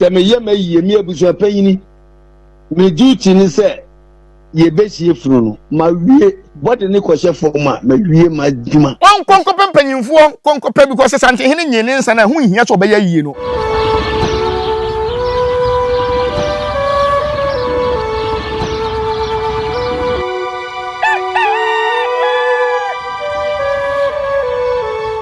Sɛ meyɛ m'ayie, me abusua panyini, me duty ne sɛ yɛbɛsie funu no. Mawie, body no kɔhyɛ fam a, mawie m'adwuma. Kɔ nkɔpɛ mpanyinfoɔ, kɔ nkɔpɛ because Santehene nyee ne nsa no a, ɛho nhia sɛ ɔbɛyɛ ayie no.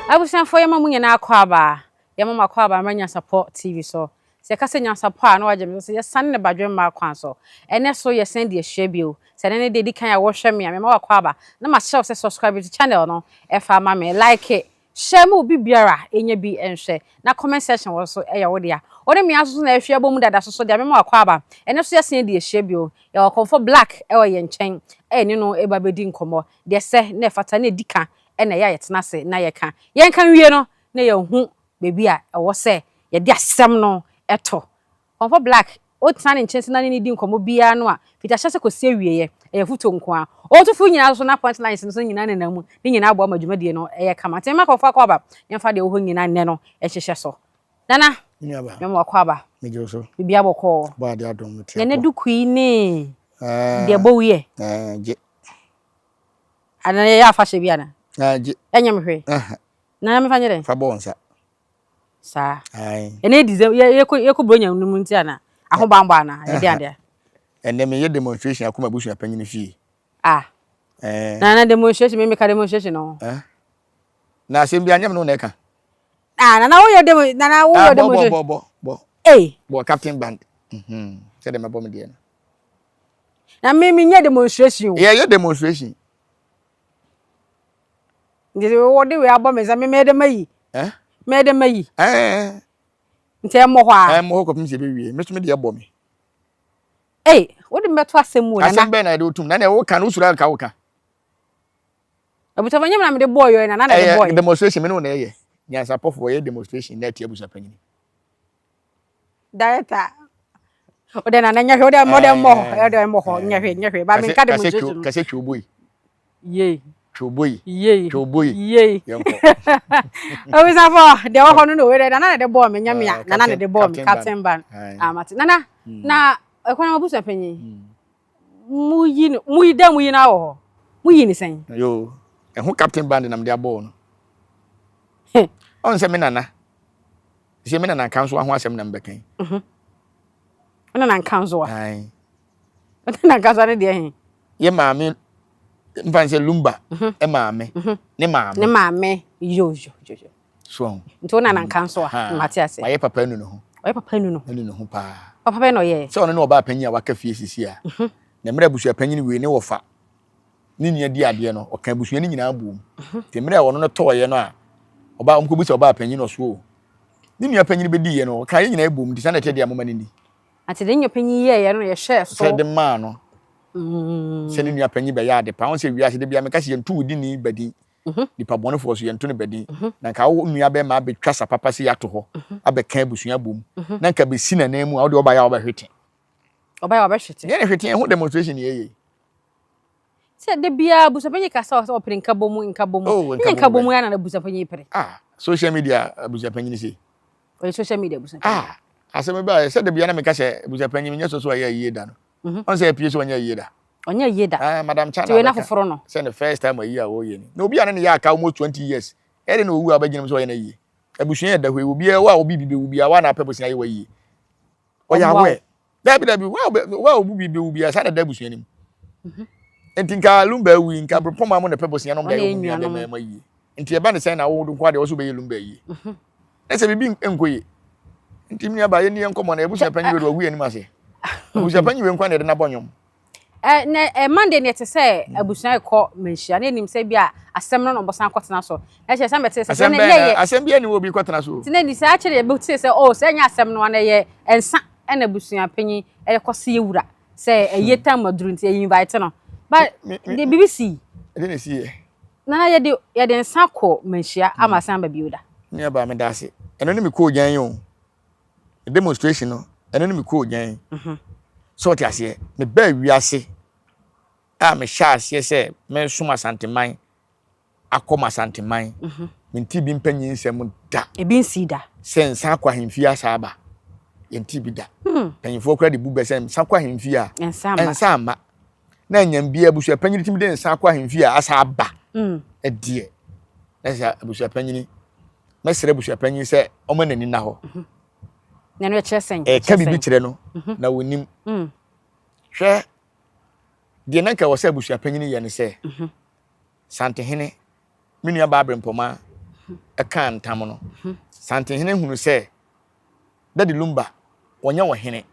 Abusuafoɔ yɛma mo nyinaa akwaaba. Yɛma mo akwaaba mma Nyansapɔ TV so. Sɛ yɛka sɛ Nyansapɔ a na wagye me so sɛ yɛsane ne badwemma kwan so. Ɛnnɛ so yɛsan di ahyia bio. Sɛ ɛnnɛ ne da edi kan a wohwɛ me a, mema wo akwaaba na mahyɛ wo sɛ subscribe to channel no fa ma me, like, share ma obi biara nya bi nhwɛ na comment section wɔ so yɛ wo dea. Wo ne me ara nso so na yɛhwɛ abɔ mu dada so so dea mema wo akwaaba. Ɛnnɛ so yɛsan di ahyia bio. Yɛwɔ Ɔkɔmfo Black wɔ yɛn nkyɛn a yɛne no reba abɛdi nkɔmmɔ. Deɛ ɛsɛ na ɛfata na edi ka na ɛyɛ a yɛtena ase na yɛka. Yɛnka nwie no, na yɛahu baabi a ɛwɔ sɛ yɛde asɛm no to. Kɔmfɔ Black, wotena ne nkyɛn sɛ na ne no di nkɔmmɔ biara no a, fiti ahyɛse kɔsi awieɛ, ɛyɛ afotuo nko ara. Ɔtu fo nyinaa nso na punch lines no nso nyinaa nenam mu, ne nyinaa boa ma dwumadie no yɛ kama. Nti mema Kɔmfɔ Akwaaba, yɛmfa deɛ ɛwɔ hɔ nyinaa nnɛ no nhyehyɛ so. Nana, mema wo akwaaba. Megye wo so. Biribiara bɔkɔɔ. Bɔ ade adom, mete apɔ. Nana duku yi ne deɛ ɛbɔ wo yi ɛ? Gye. Anaa yɛyɛ afahyɛ bi anaa? Gye. Ɛnyɛ me hwee. Nana mefa nyɛ dɛn? Fa bɔ wo nsa. Saa. Ɛnɛ yɛ December yɛ yɛkɔ yɛkɔ Buronya no mu nti ana? Ahobanbɔ ana? Yɛde adeɛ. Ɛnɛ meyɛ demonstration akɔ m'abusua panyin fie. Ah. Ɛɛ. Nana demonstration me meka demonstration no. Eh. Na asɛm bi anyɛ me no na ɛka. Ah nana woyɛ demo nana woyɛ demonstration. Bɔ bɔ bɔ bɔ. Ei. Bɔ captain band. Mhm. Sɛ de mɛbɔ me deɛ no. Na me me nyɛ demonstration o. Yɛyɛ demonstration. Nti wɔde wei abɔ me nsa me mɛyɛ dɛ mayi. Eh? Mɛyɛ dɛ mayi. Eh. Nti ɛmmɔ hɔ a. Ɛmmɔ hɔ kɔpem sɛ ɛbɛwie. Me so me deɛ bɔ me. Ei, wode me bɛto asɛm mu o nana. Asɛm bɛn na yɛde wotom? Na nea woka no wosuro anka woka. Abusuafo nyɛ me na mede bɔɔ yɔ nana na de bɔɔ yɛ. Demonstration me ne wo na ɛyɛ. Nyansapɔfo wɔyɛ demonstration na atia abusuapanyini. Director. Ode na nyɛ hwɛ ode mo de mo ode mo hɔ nyɛ hwɛ nyɛ hwɛ ba me nka demonstration. Kase twe oboyi. Yei. Twe oboyi. Yei. Twe oboyi. Yei. Yɛnkɔ. Obisafo de wɔ hɔ no no we nana na de bɔɔ me nyɛ me a nana na de bɔɔ me captain ban. Amate nana na ɛkwan abusa panyin. Mu yi no mu yi dɛ mu yi no awɔ hɔ. Mu yi ne sɛn? Yo, ɛho captain band na mede abɔɔ no. Ɔn sɛ me nana. Sɛ me nana nkansoa ho asɛm na mbɛka yi. Mhm. Me nana nkansoa. Ae. Me nana nkansoa ne deɛ he? Yɛ maame mfa n sɛ Lumba mhm. maame mhm. ne maame. Ne maame yo yo yo yo. So ahu. Nti wo nana nkansoa mate ase. Wayɛ papa anu ne ho. Ɔyɛ papa anu ne ho. Anu ne ho paa. Papa bɛn na ɔyɛɛ? Sɛ ɔno ne ɔbaa panyin a waka fie sisi a. Mhm. Na mmerɛ abusua panyin wei ne wɔfa ne nua di adeɛ no ɔka abusua no nyinaa boom. Mhm. Nti mmerɛ a ɔno no tɔɔyɛ no a ɔbaa wɔn kɔbisa ɔbaa panyin no ɔso o. Ne nua panyin bɛdiiɛ no ɔka yɛn nyinaa boom nti saa na ɛteɛ deɛ a moma no nni. Ati ne nua panyin yɛɛyɛ no yɛhwɛɛ so. Sɛ de maa no. Sɛ ne nua panyin bɛyɛ ade pa. Wɔn sɛ wiase de bia meka sɛ yɛnto wo dini badin. Nipa bɔnefoɔ so yɛnto no badin. Na nka wo nua bɛrima abɛtwa sa papa sei ato hɔ abɛka abusua bom. Na nka bɛsi n'anan mu a wode ɔbaeɛ a wobɛhwete. Ɔbaeɛ a wobɛhwete. Yɛn hwete yɛn ho demonstration yɛ yɛ. Sɛ da biara abusuapanyin kasa sɛ ɔpere nkabom nkabom. Oh, nkabom. Nkabom ya na abusuapanyin pere. Ah, social media abusuapanyin sei. Ɔyɛ social media abusuapanyin. Ah, asɛm ba sɛ da biara na meka sɛ abusuapanyin nyɛ so so ɔyɛ ayie da no. Ɔn sɛ apue sɛ ɔnyɛ ayie da. Ɔnyɛ ayie da. Ah, Madam Chana. Tiwe na foforo no. Sɛ ne first time ayie a ɔyɛ ni. Na obi a ne ne yɛ aka almost 20 years. Ɛde na owu a ɔbɛgyina mu sɛ ɔyɛ no ayie. Abusua yɛ da hɔ yi, obiara wa obi bi bɛwu biara wa na apɛ bosia ayɛ wɔ ayie. Ɔyɛ aware. Dabi dabi, wa wa obu bi bɛwu biara saa na da abusua no mu. Mhm. Nti nka Lumba awu yi, nka Brepɔma mo na pɛ bosia no da yɛ ɔmo nua bɛma ɛma yie. Nti ɛba ne sɛn na wo nko adeɛ wɔso bɛyɛ Lumba yie. Mhm. Na sɛ biribi nkɔ yie. Nti me nuaba yɛnni yɛn nkɔmmɔ na abusua panyin wei de wagu yɛn anim ase. Abusua panyin wei nko na yɛde no abɔ nnwom. Eh, na eh, Monday ne ɛte sɛ abusua rekɔ manhyia na ɛnim sɛ bi a asɛm no na ɔbɔsan akɔtena so. Na kyerɛ sɛ mɛte sɛ asɛm na bɛn yɛyɛ. Asɛm bi ani wɔ obi kɔtena so. Nti na ni saa kyerɛ yɛbɛte sɛ oh sɛ ɛnyɛ asɛm no ana ɛyɛ nsa ɛna abusua panyin ɛkɔ se yɛ wura sɛ ɛyɛ tam aduru nti ɛyɛ invite no. But de biribi sii. Ɛde na ɛsi yɛ. Nana yɛde yɛde nsa kɔ manhyia ama asan aba bio da. Nua baa meda ase. Ɛno ne me kɔɔ gyan yi o. Demonstration no ɛno ne me kɔɔ gyan. Mhm. Sɛ ɔte aseɛ mebaa wiase a mehyɛ aseɛ sɛ mesom Asanteman akɔ m'Asanteman. Mhm. Mente bi mpanyin nsɛm da. Ebi nsii da. Sɛ nsa akɔ ahemfie asa aba. Yɛntee bi da. Mpanyinfoɔ koraa de bu bɛ sɛ nsa kɔ ahemfie a, nsa amma. Na anyam biara abusuapanyini tumi de nsa akɔ ahemfie a asa aba. Ɛdeɛ, na sɛ abusuapanyini, mɛsrɛ abusuapanyini sɛ ɔma n'ani nna hɔ. Na ɛno ɛkyerɛ sɛn? Ɛka biribi kyerɛ no, na wɔnim. Hwɛ, deɛ na nka ɛwɔ sɛ abusuapanyini yɛ ne sɛ, Santehene, me nua baa Brempɔma ɛkaa ntam no, Santehene hunu sɛ Daddy Lumba, wɔnyɛ ɔhene.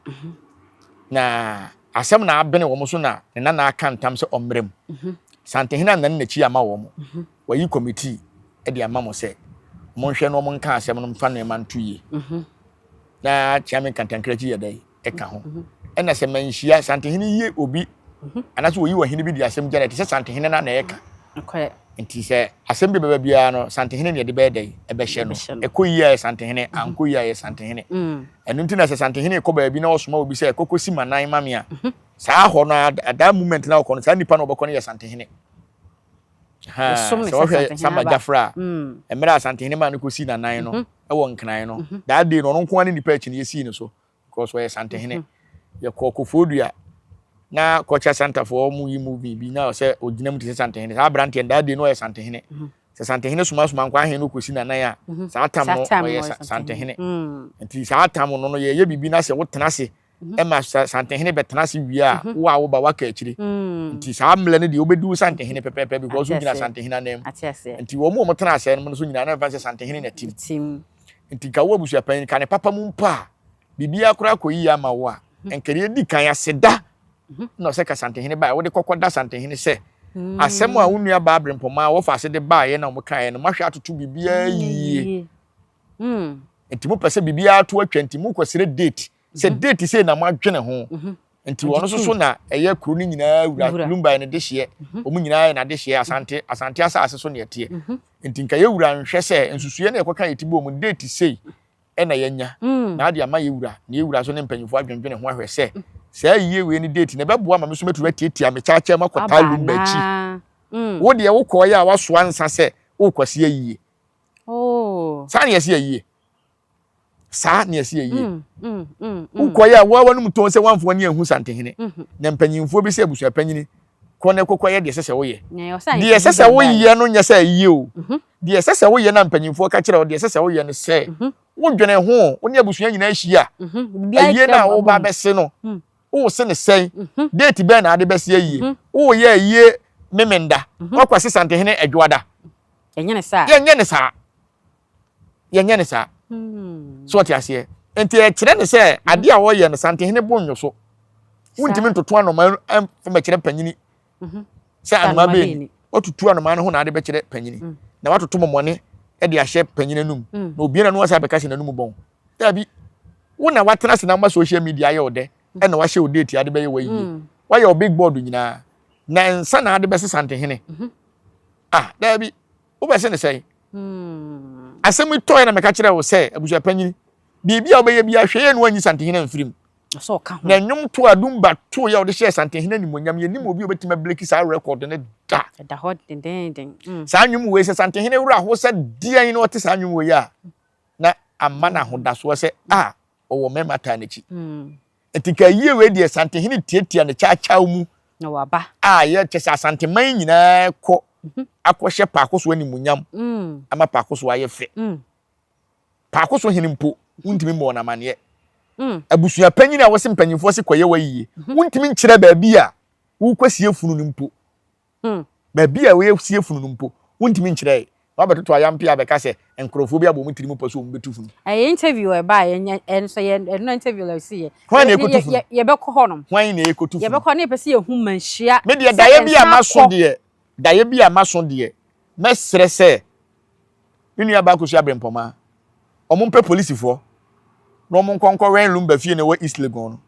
Na asɛm na abene wɔn so na ne nana aka ntam sɛ ɔmmrɛ mu. Santehene annane n'akyi amma wɔn. Wayi kɔmitii de ama mo sɛ monhwɛ na wɔnka asɛm no mfa nneɛma nto yie. Na Kyeame Nkantankrakyi yɛ dɛn? Ɛka ho. Ɛna sɛ manhyia Santehene yi obi anaasɛ wɔyi ɔhene bi de asɛm gya no ɛte sɛ Santehene no na ɛka. Nti sɛ asɛm bi bɛba biara no Santehene na yɛde bɛyɛ dɛn? Ɛbɛhyɛ no. Ɛkɔ yie a yɛ Santehene, ankɔ yie a yɛ Santehene. Ɛno nti na sɛ Santehene kɔ baabi na ɔsoma obi sɛ kɔkɔsi m'anan ma me a, saa hɔ no at that moment na ɔkɔ no, saa nipa no ɔbɛkɔ no yɛ Santehene. Sɛ wɔhwɛ Samba Jafra a, mmerɛ a Santehene maa no kɔsii n'anan no wɔ Nkran no, that day no ɔno nko ara ne nipa akyi no yɛsii no so. because ɔyɛ santehene mm-hmm. yɛkɔ kofoɔdua na kɔkyɛ santafoɔ mu yi movie bi na ɔsɛ ɔgyina mu te sɛ santehene saa aberanteɛ no daa no ɔyɛ santehene mm-hmm. sɛ santehene somasoma nkwa ahene no kɔsi nanan a mm-hmm. saa tam no ɔyɛ santehene mm. nti saa tam no no yɛyɛ biribi na sɛ wotena ase ɛma santehene bɛtena ase wie a mhm. wo a woba waka akyire mm. nti saa mmerɛ no deɛ wobɛdi wo santehene pɛpɛɛpɛ because wogyina santehene anan mu nti wɔn mu a wɔtena ase no nso nyinaa na ɛmfa sɛ santehene na tim Nti nka wo abusuapanyin ka ne papa mu mpo a, biribiara koraa kɔ yiye ama wo a, mhm. nka deɛ edi kan aseda mhm. na ɔsɛ ka Santehene baeɛ, wode kɔkɔ da Santehene sɛ mm. asɛm a wo nua baa Brempɔmaa wɔfa ase de baeɛ na wɔn kaeɛ no, moahwɛ atoto biribiara yie. Mm. Nti mopɛ sɛ biribiara to atwa nti mokɔsrɛ date sɛ mhm. date sei na moadwene ho mhm. nti ɔno nso so na ɛyɛ kuro no nyinaa wura lumba yɛ ne dehyeɛ mhm. wɔn nyinaa yɛ n'adehyeɛ asante asante asase so na ɛteɛ nti nka yɛ wura nhwɛ sɛ nsusuiɛ na yɛkɔka yɛ ti bɔ mu date sei ɛna yɛnya mm. na ade ama yɛ wura na yɛ wura so ne mpanyinfoɔ adwendwene ho ahwɛ sɛ saa yie wei ne date na ɛbɛboa ma me so mɛtumi atiatia me kyakyɛ mu akɔtaa lumba akyi mm. wo deɛ wokɔɔ yɛ a wasoa nsa sɛ wokɔsi ayie oh. saa na yɛsi ayie saa na ɛsi ayie mm, mm, mm, wokɔyɛ a woa w'anom tɔn sɛ woamfa w'ani anhu santehene mm-hmm. na mpanyimfoɔ bi sɛ abusua panyini kɔ na kɔkɔ yɛ deɛ ɛsɛ sɛ woyɛ deɛ ɛsɛ sɛ woyɛ no nyɛ sɛ ayie o mm-hmm. deɛ ɛsɛ sɛ woyɛ na mpanyimfoɔ ka kyerɛ wo deɛ ɛsɛ sɛ woyɛ no sɛ mm-hmm. wodwene ho wo ne abusua nyinaa ahyia ayie no a woba bɛse no mm. wose ne sɛn date bɛn na ade bɛse ayie woyɛ ayie memenda woakɔse santehene adwoada yɛnyɛ ne saa yɛnyɛ ne saa hmm. so ɔte aseɛ nti ɛkyerɛ ne sɛ adeɛ a wɔyɛ no santehene bo nnwo so wontumi ntoto anoma mfa mɛkyerɛ panyini mhm. sɛ anoma bɛni watutu anoma no ho na ade bɛkyerɛ panyini mm. na watoto mɔmɔne de ahyɛ panyini anum mm. na obiara no asa bɛka hyɛ n'anum bɔn daabi wo na watena ase na ama social media ayɛ wo dɛ mm. ɛna wahyɛ wo date ade bɛyɛ wayie wayɛ wo big board nyinaa na nsa na ade bɛsesa ntehene mhm. ah daabi wobɛse ne sɛn hmm. asɛm yi tɔɛ na meka kyerɛ wo sɛ abusuapanyin biribi a wobɛyɛ bi ahwɛ yɛ no wanyi santehene amfiri mu na nnwom to a dumba to yɛ a wɔde hyɛɛ santehene animuonyam yɛnim obi a obɛtumi ableki saa rekɔd no da hmm. saa nnwom wei sɛ santehene wura ho sɛ deɛn na ɔte saa nnwom wei a na ama no ahodasoɔ sɛ a ɔwɔ mmarima taa n'akyi hmm. Nti nka ayie wei deɛ Santehene tiatia ne kyaakyaw mu Na waba. A yɛ kyɛ sɛ Asanteman nyinaa kɔ mhm. akɔhyɛ Paako so animuonyam mm. ama Paako so ayɛ fɛ. Mm. Paako so hene mpo wontumi mmɔɔ no amaneɛ. Mm. Abusua panyin a wɔse mpanyinfoɔ se kɔyɛ wayie mhm. wontumi nkyerɛ baabi a wokɔsie funu no mpo. Hmm. Baabi a wɔasie funu no mpo, wontumi nkyerɛe. Wɔabɛtoto ayampe abɛka sɛ nkurɔfoɔ bi abɔ wɔn tirim pɔ sɛ wɔbɛtu funu. Ɛyɛ interview a ɛbaeɛ nyɛ ɛnso yɛ ɛno interview la ɛsi yɛ. Hwan na ɛkɔtu funu? Yɛbɛkɔ hɔ nom. Hwan na ɛkɔtu funu? Yɛbɛkɔ ne yɛpɛ sɛ yɛhu manhyia. Me deɛ daeɛ bi a maso deɛ daeɛ bi a maso deɛ mɛsrɛ sɛ me nua baa Akosua Abrempɔmaa wɔn mpɛ polisifoɔ na wɔn nkɔ nkɔwɛn Lumba fie na ɛwɔ East Legon no.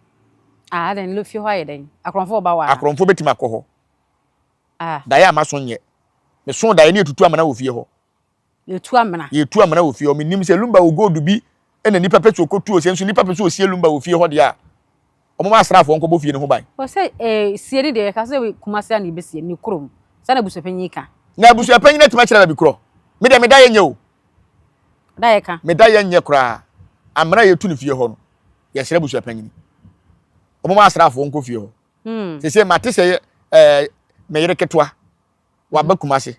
Ah, adɛn fie hɔ ayɛ dɛn? Akorɔmfoɔ ba hɔ anaa? Akorɔmfoɔ bɛtumi akɔ hɔ. Ah. Daeɛ a maso nyɛ. Meso daeɛ ne yɛtutu amena wɔ fie hɔ. Yɛtu amena. Yɛtu amena wɔ fie hɔ. Menim sɛ Lumba wɔ gold bi ɛna nipa pɛ sɛ ɔkɔtu ɔsɛ nso nipa pɛ sɛ ɔsie Lumba wɔ fie hɔ deɛ a wɔn ma asraafoɔ nkɔbɔ fie no ho ban. Wɔ sɛ eh, sie ne deɛ yɛka sɛ Kumasi a na yɛbɛsie ne kurom. Sɛ na abusuapanyin ka. Na abusuapanyin atumi akyerɛ baabi korɔ. Me deɛ meda yɛ nyɛ o. Da yɛ ka. Meda yɛ nyɛ koraa. Amena a yɛtu no fie hɔ no. Yɛsrɛ abusua panyini. Wɔn asraafoɔ nkɔ fie hɔ. Sese mate sɛ ɛɛ me yere ketewa waba Kumase.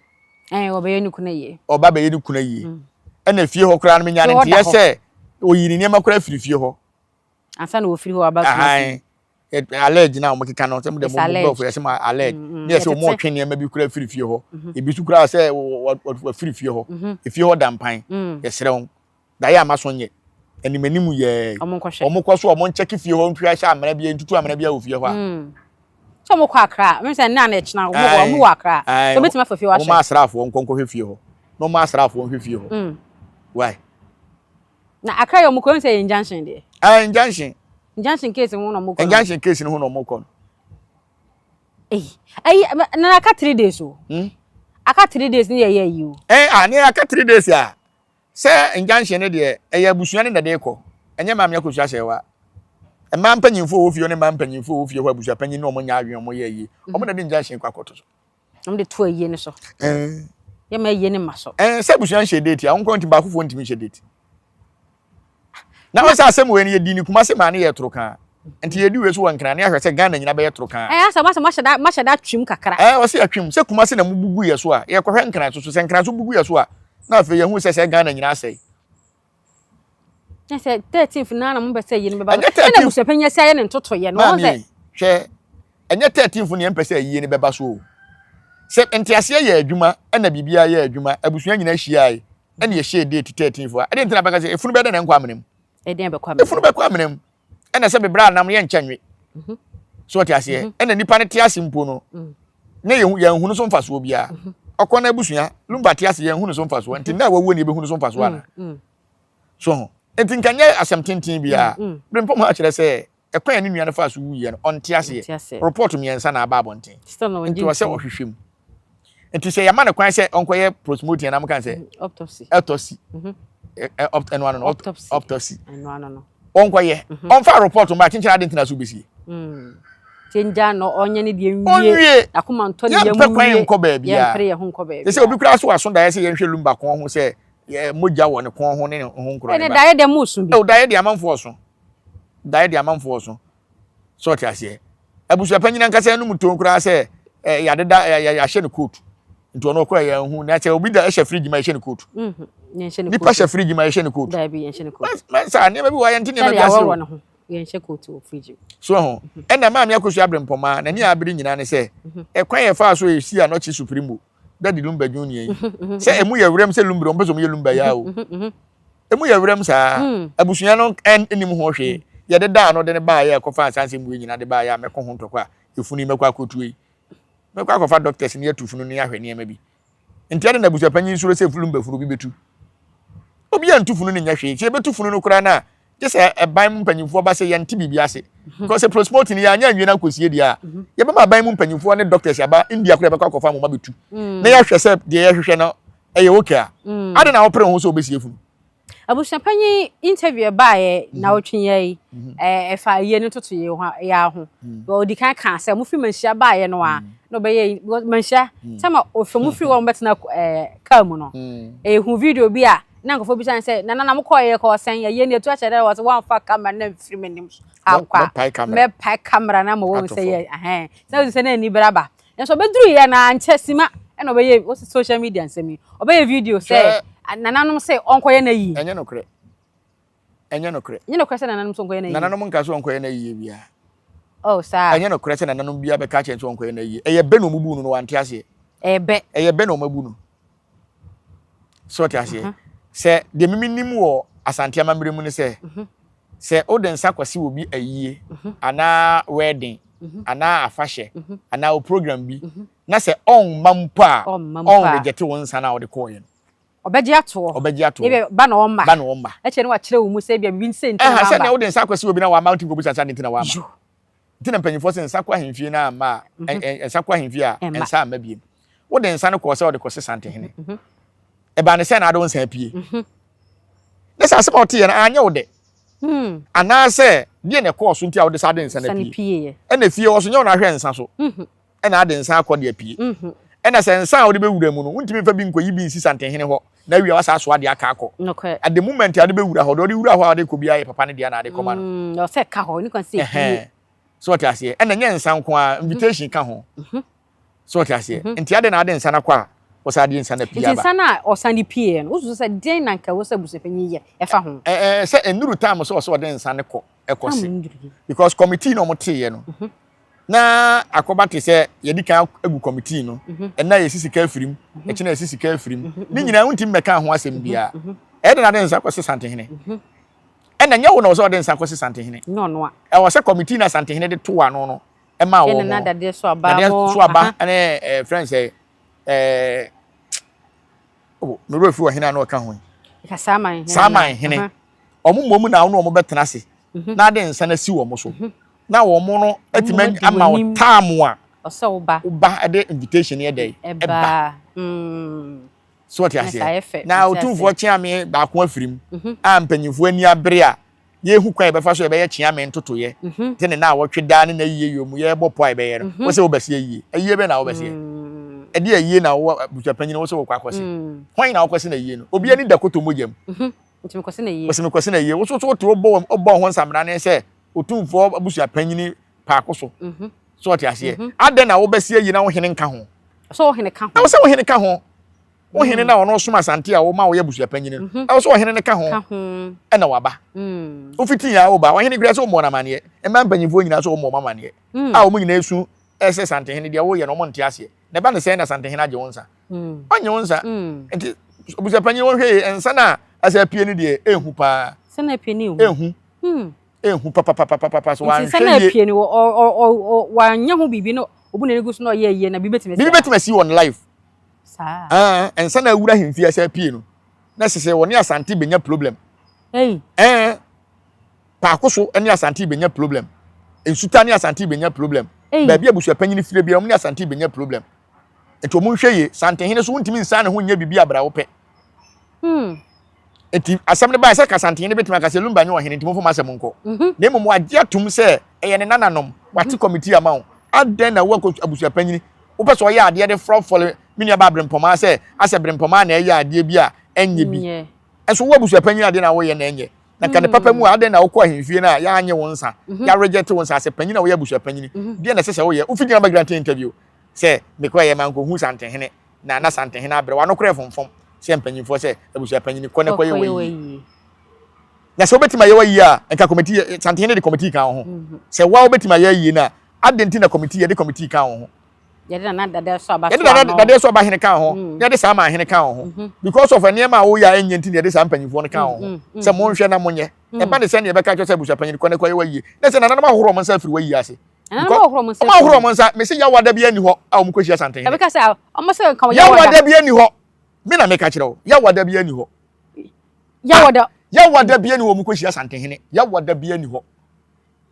Ɛɛ ɔbɛyɛ ne kunu yie. Ɔba bɛyɛ ne kunu yie. Ɛna fie hɔ koraa no menya ne nteɛ sɛ oyi ne nneɛma koraa firi fie hɔ. Ansa na ofiri hɔ aba Kumase. Allege na wɔn keka no sɛ mo de mo brɔfo yɛ sɛ mo allege ne yɛ sɛ wɔn ɔtwe nneɛma bi koraa firi fie hɔ. Ebi so koraa sɛ wafiri fie hɔ. Efie hɔ da mpan. Yɛsrɛ wɔn. Daeɛ a maso nyɛ. Anim anim yɛɛ. Wɔn kɔ so wɔn nkyɛke fie hɔ nhwɛ hyɛ amena bi ntutu amena bi wɔ fie hɔ a. Sɛ wɔn kɔ Accra, mi sɛ nna na ɛkyina wɔn wɔ wɔn wɔ Accra. So obetumi afa fie hɔ ahwɛ. Wɔn asraafoɔ nkɔ nkɔhwɛ fie hɔ. Na wɔn asraafoɔ nhwɛ fie hɔ. Why? Na Accra yɛ wɔn kɔ sɛ yɛ injunction deɛ. Ah, injunction. Injunction case ho na wɔn kɔ. Injunction case no ho na wɔn kɔ no. Eyi, ayi, na aka 3 days o. Aka 3 days ne yɛ yɛ yi o. Eh, ah, ne aka 3 days a. Sɛ injunction no deɛ, ɛyɛ abusua no na ɛde rekɔ, ɛnyɛ Maame Akosua Ahyɛwa. Mmaa mpanyinfoɔ wɔ fie hɔ ne mmaa mpanyinfoɔ wɔ fie hɔ abusua panyin ne wɔn nyɛ adwene wɔn yɛ ayie. Wɔn na ɛde injunction kɔ akɔto so. Wɔn de to ayie no so. Ɛɛ. Yɛ ma ayie no ma so. Ɛɛ sɛ abusua nhyɛ date a, wɔn kɔ nti baakofoɔ ntumi nhyɛ date. Na wɔn sɛ asɛm wei no yɛdi ne Kumase maa ne yɛ toro kaa. Nti yɛdi wei so wɔ Nkran ne ahwɛ sɛ Ghana nyina bɛyɛ toro kaa. Ɛɛ asɛ masɛ mahyɛ da mahyɛ da twim kakra. Ɛɛ ɔsɛ yɛtwim sɛ Kumase na mubugu yɛ so a yɛkɔhwɛ Nkran so so sɛ Nkran so bugu yɛ so a na afei yɛhu sɛ sɛ Ghana nyina asɛe. Na sɛ 13th naa na mopɛ sɛ yie no bɛba so. Ɛnyɛ 13th. Ɛna abusuapanyin asi ayɛ ne ntotoyɛ no. Maame yi hwɛ ɛnyɛ 13th na yɛmpɛ sɛ ayie no bɛba so o. Sɛ nteaseɛ yɛ adwuma ɛna biribiara yɛ adwuma abusua nyina hyiae ɛna yɛhyɛɛ date 13th a ɛdeɛ nti na bɛka sɛ efunu bɛyɛ dɛn na ɛnkɔ amena mu. Ɛdeɛn bɛkɔ amena mu. Efunu bɛkɔ amena mu. Ɛna sɛ bebrɛ anam yɛnkyɛ nwe. So ɔte aseɛ ɛna nipa no te ase mpo no na yɛn yɛn hunu so mfasoɔ biara. Ɔkɔ na abusua lumba te ase yɛn hunu so mfasoɔ nti na wawuo ne yɛbɛhunu so mfasoɔ ana. So ho nti nka nyɛ asɛm tenten biara. Bere mpɔ mu akyerɛ sɛ ɛkwan a ne nua no faa so wuiɛ no ɔnte aseɛ. Report mmiɛnsa na aba abɔnten. Nti ɔsɛ ɔhwehwɛ mu. Nti sɛ yɛma no kwan sɛ ɔnkɔyɛ postmortem anaa moka sɛ autopsy. Autopsy. Ɛno ano no autopsy. Ɔnkɔyɛ. Ɔmfa report mba kyenkyere ade ntina so besie. Kyengya no ɔnyɛ ne deɛ nwie. Ɔnwie. Akoma ntɔ ne yam nwie. Yɛmpɛ kwan nkɔ baabi a. Yɛmpere yɛn ho nkɔ baabi. Sɛ obi koraa so aso daeɛ sɛ yɛnhwɛ lumba kɔn ho sɛ mogya wɔ ne kɔn ho ne ne ho nkorɔ ne ba. Ɛne daeɛ deɛ mo so bi. Ɛwɔ daeɛ deɛ amanfoɔ so. Daeɛ deɛ amanfoɔ so. So ɔte aseɛ. Abusua panyin ankasa anum ton koraa sɛ ɛ yɛadeda ɛ yɛahyɛ no coat. Nti ɔno ɔkɔ yɛn ho na sɛ obi da ɛhyɛ fridge ma yɛhyɛ no coat. Nipa hyɛ fridge ma yɛhyɛ no coat. Daabi yɛnhyɛ no coat. Mɛnsa nneɛma bi wɔ yɛnte nneɛma bi ase o. Yɛnhyɛ coat wɔ fridge mu. So ho. Ɛna maame Akosua Abrempɔmaa n'ani a abere nyinaa ne sɛ ɛkwan yɛ faa so esi Anɔkye Supremo Daddy Lumba Junior yi. Sɛ emu yɛ werɛm sɛ Lumba wɔn pɛ sɛ wɔn yɛ Lumba ya o. Emu yɛ werɛm saa. Abusua no nnim ho hwee. Yɛde daa no de no baeɛ a ɛkɔfaa saa nsɛm wei nyinaa de baeɛ a mɛko ho ntɔkwa a efunu yi mɛkɔ akɔtuo yi. Mɛkɔ akɔfa doctors ne atu funu ne ahwɛ nneɛma bi. Nti adɛn na abusua panyin suro sɛ Lumba funu obi bɛtu? Obi antu funu no nyɛ hwee. Sɛ yɛbɛtu funu no koraa no a, gye sɛ ɛban mu mpanyinfoɔ ba sɛ yɛnte biribi ase. Because sɛ postmortem yɛanyɛ anwie no akɔsie deɛ a, yɛbɛma aban mu mpanyinfoɔ ne doctors aba India koraa yɛbɛkɔ akɔfa moma bɛtu. Na yɛahwɛ sɛ deɛ yɛhwehwɛ no ɛyɛ okay a. Adɛn na wopere wo ho sɛ wobɛsie funu? Abusuapanyin interview ɛbaeɛ naawɔtwe yi yi ɛfa ayie no ntotoeɛ ho yɛ ho. Ɔdi kan kaa sɛ mofiri Manhyia baeɛ no a na ɔbɛyɛ because Manhyia sɛ ma ɔfɛ mu firi hɔ wɔbɛtena kaa mu no. Ɛhu video bi a na nkurɔfoɔ bisa sɛ nana na mokɔɔ yɛ kɔɔ sɛn ayie no yɛtu akyɛ dɛ wɔ sɛ wɔamfa camera no amfiri m'anim ankɔ a mɛpae camera no ama wɔhu sɛ yɛ ahɛn sɛ sɛ na ani braba. Nanso ɔbɛduru yɛ na ankyɛ sima ɛna ɔbɛyɛ wɔ social media nsɛm yi ɔbɛyɛ video sɛ nananom sɛ ɔnkɔyɛ na yie. Ɛnyɛ nokorɛ. Ɛnyɛ nokorɛ. Ɛnyɛ nokorɛ sɛ nananom sɛ ɔnkɔyɛ na yie. Nananom nka sɛ ɔnkɔyɛ na yie biara. Oh saa. Ɛnyɛ nokorɛ sɛ nananom biara bɛka kyerɛ sɛ ɔnkɔyɛ na yie. Ɛyɛ bɛ na ɔmo bu no no wante aseɛ. Ɛyɛ bɛ. Ɛyɛ bɛ na ɔmo abu no. So ɔte aseɛ. Sɛ deɛ mimi nim wɔ Asante amammerɛ mu ne sɛ sɛ wode nsa kɔsi obi ayie anaa wedding anaa afahyɛ anaa o program bi na sɛ ɔmma mpo a ɔnrejɛte wo nsa no a wode kɔɔeɛ no. Ɔbɛgye atoɔ. Ɔbɛgye atoɔ. Ebia ba na ɔmma. Ba na ɔmma. Ɛkyɛ no wakyerɛ wo mu sɛ ebia biribi nsɛ nti na wamma. Ɛha sɛ nea wode nsa akɔsi obi na wamma wotumi kɔbisa sɛ adɛn nti na wamma. Nti na mpanyinfoɔ sɛ nsa kɔ ahemfie na amma a nsa kɔ ahemfie a nsa amma biem. Wode nsa no kɔɔ sɛ ɔde kɔse santehene. Ɛbaa ne sɛ na ade wo nsa apue. Ne sɛ asɛm a ɔteeɛ no anyɛ wo dɛ. Anaasɛ deɛ na ɛkɔɔ so nti a wode sa ade nsa no apue. Ɛna fie hɔ so nyɛ wo na ahwɛ nsa so. Ɛna ade nsa akɔ de apue. Ɛna sɛ nsa a wode bɛwura mu no, wontumi mfa bi nkɔyi bi nsi Santehene hɔ na awie a woasan asoa de aka akɔ. Nokorɛ. At the moment a wode bɛwura hɔ, deɛ wode wura hɔ a wode kɔ biara yɛ papa no dea na ade kɔma no. Mm, ɛwɔ sɛ ɛka hɔ, ɛni kwan sɛ ɛpue. Ɛhɛn. So wɔte aseɛ? Ɛna ɛnyɛ nsa nko ara, invitation ka ho. So wɔte aseɛ? Nti adɛn na wode nsa no akɔ a wɔsan de nsa no apue Nti aba? nsa no a ɔsan de pueɛ no, wosusu sɛ deɛn na anka ɛwɔ sɛ abusuapanyin yɛ ɛfa ho? Ɛɛ sɛ ɛnnuru time sɛ ɔsɛ ɔde nsa no kɔ ɛkɔ Time se. nnuru. Because committee na wɔteeɛ no, na akɔba te sɛ yɛde kan agu committee no, ɛnna yɛsi sika afiri mu, ɛkyɛ na yɛsi sika afiri mu. Ne nyinaa wontumi mmɛka ho asɛm biara. Ɛyɛ dɛn na ade nsa kɔse Santehene? Ɛna nyɛ wo na ɔsɛ ɔde nsa kɔse Santehene. Nyɛ ɔno a. Ɛwɔ sɛ committee na Santehene de to ano no ɛma Yɛ wɔn. nana dadeɛ so aba Dadeɛ mo. so aba ɛne ɛɛ frɛ no sɛ ɛɛ oh me werɛ fi ɔhene a na ɔka ho yi. Ka Saaman hene. Saaman hene. Wɔn mmom na wɔn ne wɔn bɛtena ase na ade nsa no asi wɔn so na wɔn no atumi ama wo time a Ɔsɛ wo ba. wo ba de invitation yɛ dɛ Ɛba. So ɔte aseɛ? Na otumfoɔ kyeame baako afiri mu a mpanyinfoɔ ani abere a yɛhu kwan yɛbɛfa so yɛbɛyɛ kyeame ntotoyɛ te ne na awɔtwe daa ne na yie yɛ mu yɛbɔ pɔ a yɛbɛyɛ no wɔ sɛ wobɛsi ayie ayie bɛ na wobɛsi ɛde ayie na wɔ abusua panyin wɔ sɛ wɔkɔ akɔsi hwan na wɔkɔsi na ayie no obi ani da koto mogya mu wɔsi mekɔsi na ayie woso so wote wobɔ wobɔ ho nsamena ne sɛ otumfoɔ abusua panyin paako so so ɔte aseɛ adɛn na wobɛsi ayie na wo hene nka ho sɛ ɔhene ka ho. Ɛwɔ sɛ ɔhene ka ho. Wo hene na ɔno som Asante a woma woyɛ abusuapanyin no. Ɛwɔ sɛ ɔhene no ka ho. Ɛna waba. Wofiti yɛn a woba. Ɔhene kura sɛ wɔmmɔ no amaneɛ. Mmaa mpanyinfoɔ nyinaa sɛ wɔmmɔ wɔn amaneɛ. A wɔn nyinaa esu ɛsɛ Santehene deɛ woyɛ no wɔn nte aseɛ. Na ɛba ne sɛn na Santehene agye wo nsa? Ɔnye wo nsa. Nti abusuapanyin wɔhwɛ yi nsa no a asɛ apue no deɛ ehu paa. Sɛ na apue no ehu. Ehu. Ehu papapapapapa so wanhwɛ yie. Nti sɛ na apue no wanyɛ ho biribi no obu n'ani gu so na ɔyɛ yie na biribi betumi asi. Biribi betumi asi wɔn life. Saa. Ɛɛ nsa na awura ahemfie asɛ apue no na sɛ sɛ wɔne Asante benya problem. Ei. Ɛɛ paako so ne Asante benya problem. Nsuta ne Asante benya problem. Ei. Baabi abusuapanyin fire biara wɔn ne Asante benya problem. Nti wɔn nhwɛ yie. Santehene so wontumi nsan ne ho nyɛ biribi abira wopɛ. Nti asɛm no bae sɛ Kasantehene bɛtumi aka sɛ Lumba nyɛ ɔhene nti momfa mo asɛm nkɔ. Na mmom wagye atom sɛ ɛyɛ ne nananom, wate kɔmitii ama wo. Adɛn na wo abusuapanyini wopɛ sɛ ɔyɛ adeɛ de frɔfɔle me nuabaa Brempɔmaa sɛ asɛ Brempɔmaa na ɛyɛ adeɛ bi a ɛnyɛ bi. Nso wo abusuapanyini adeɛ na woyɛ na ɛnyɛ. Na nka ne papa mu a adɛn na wokɔ ahemfie no a yɛanye wo nsa, yɛarejɛte wo nsa asɛ panyin a woyɛ abusuapanyini. Deɛ na ɛsɛ sɛ woyɛ? Wofi gyina ba grante interview sɛ mekɔɛ mankɔhu Santehene. na na Santehene abrɛ wano koraa fomfom sɛ mpanyinfoɔ sɛ abusua panyini kɔ na kɔyɛ wɔ yie na sɛ wobɛtumi ayɛ wɔ yie a nka kɔmiti Santehene de kɔmiti ka wo ho mhm. sɛ wa wobɛtumi ayɛ yie no a adɛn nti na kɔmiti yɛde kɔmiti ka wo ho yɛde nana dadeɛ so aba yɛde nana dadeɛ so aba hene ka ho mm. yɛde saa maa hene ka ho mhm. because of nneɛma a woyɛ a ɛnyɛ nti na yɛde saa mpanyinfoɔ no ka ho mm, mm, sɛ monhwɛ na monyɛ ɛba ne sɛ ne yɛbɛka kyerɛ sɛ abusua panyin kɔ na kɔyɛ wɔ yie na sɛ nananom ahohoro wɔn nsa afiri wɔ yie ase Nananom ahohoro wɔn nsa. Wɔn ahohoro wɔn nsa. Mesi yawada bi ani hɔ a wɔn kɔhyia Santehene. Ɛbɛka sɛ wɔn sɛ nka yawada. Yawada bi ani hɔ. Me na meka kyerɛ wo. Yawada bi ani hɔ. Yawada. Yawada bi ani hɔ wɔn kɔhyia Santehene. Yawada bi ani hɔ.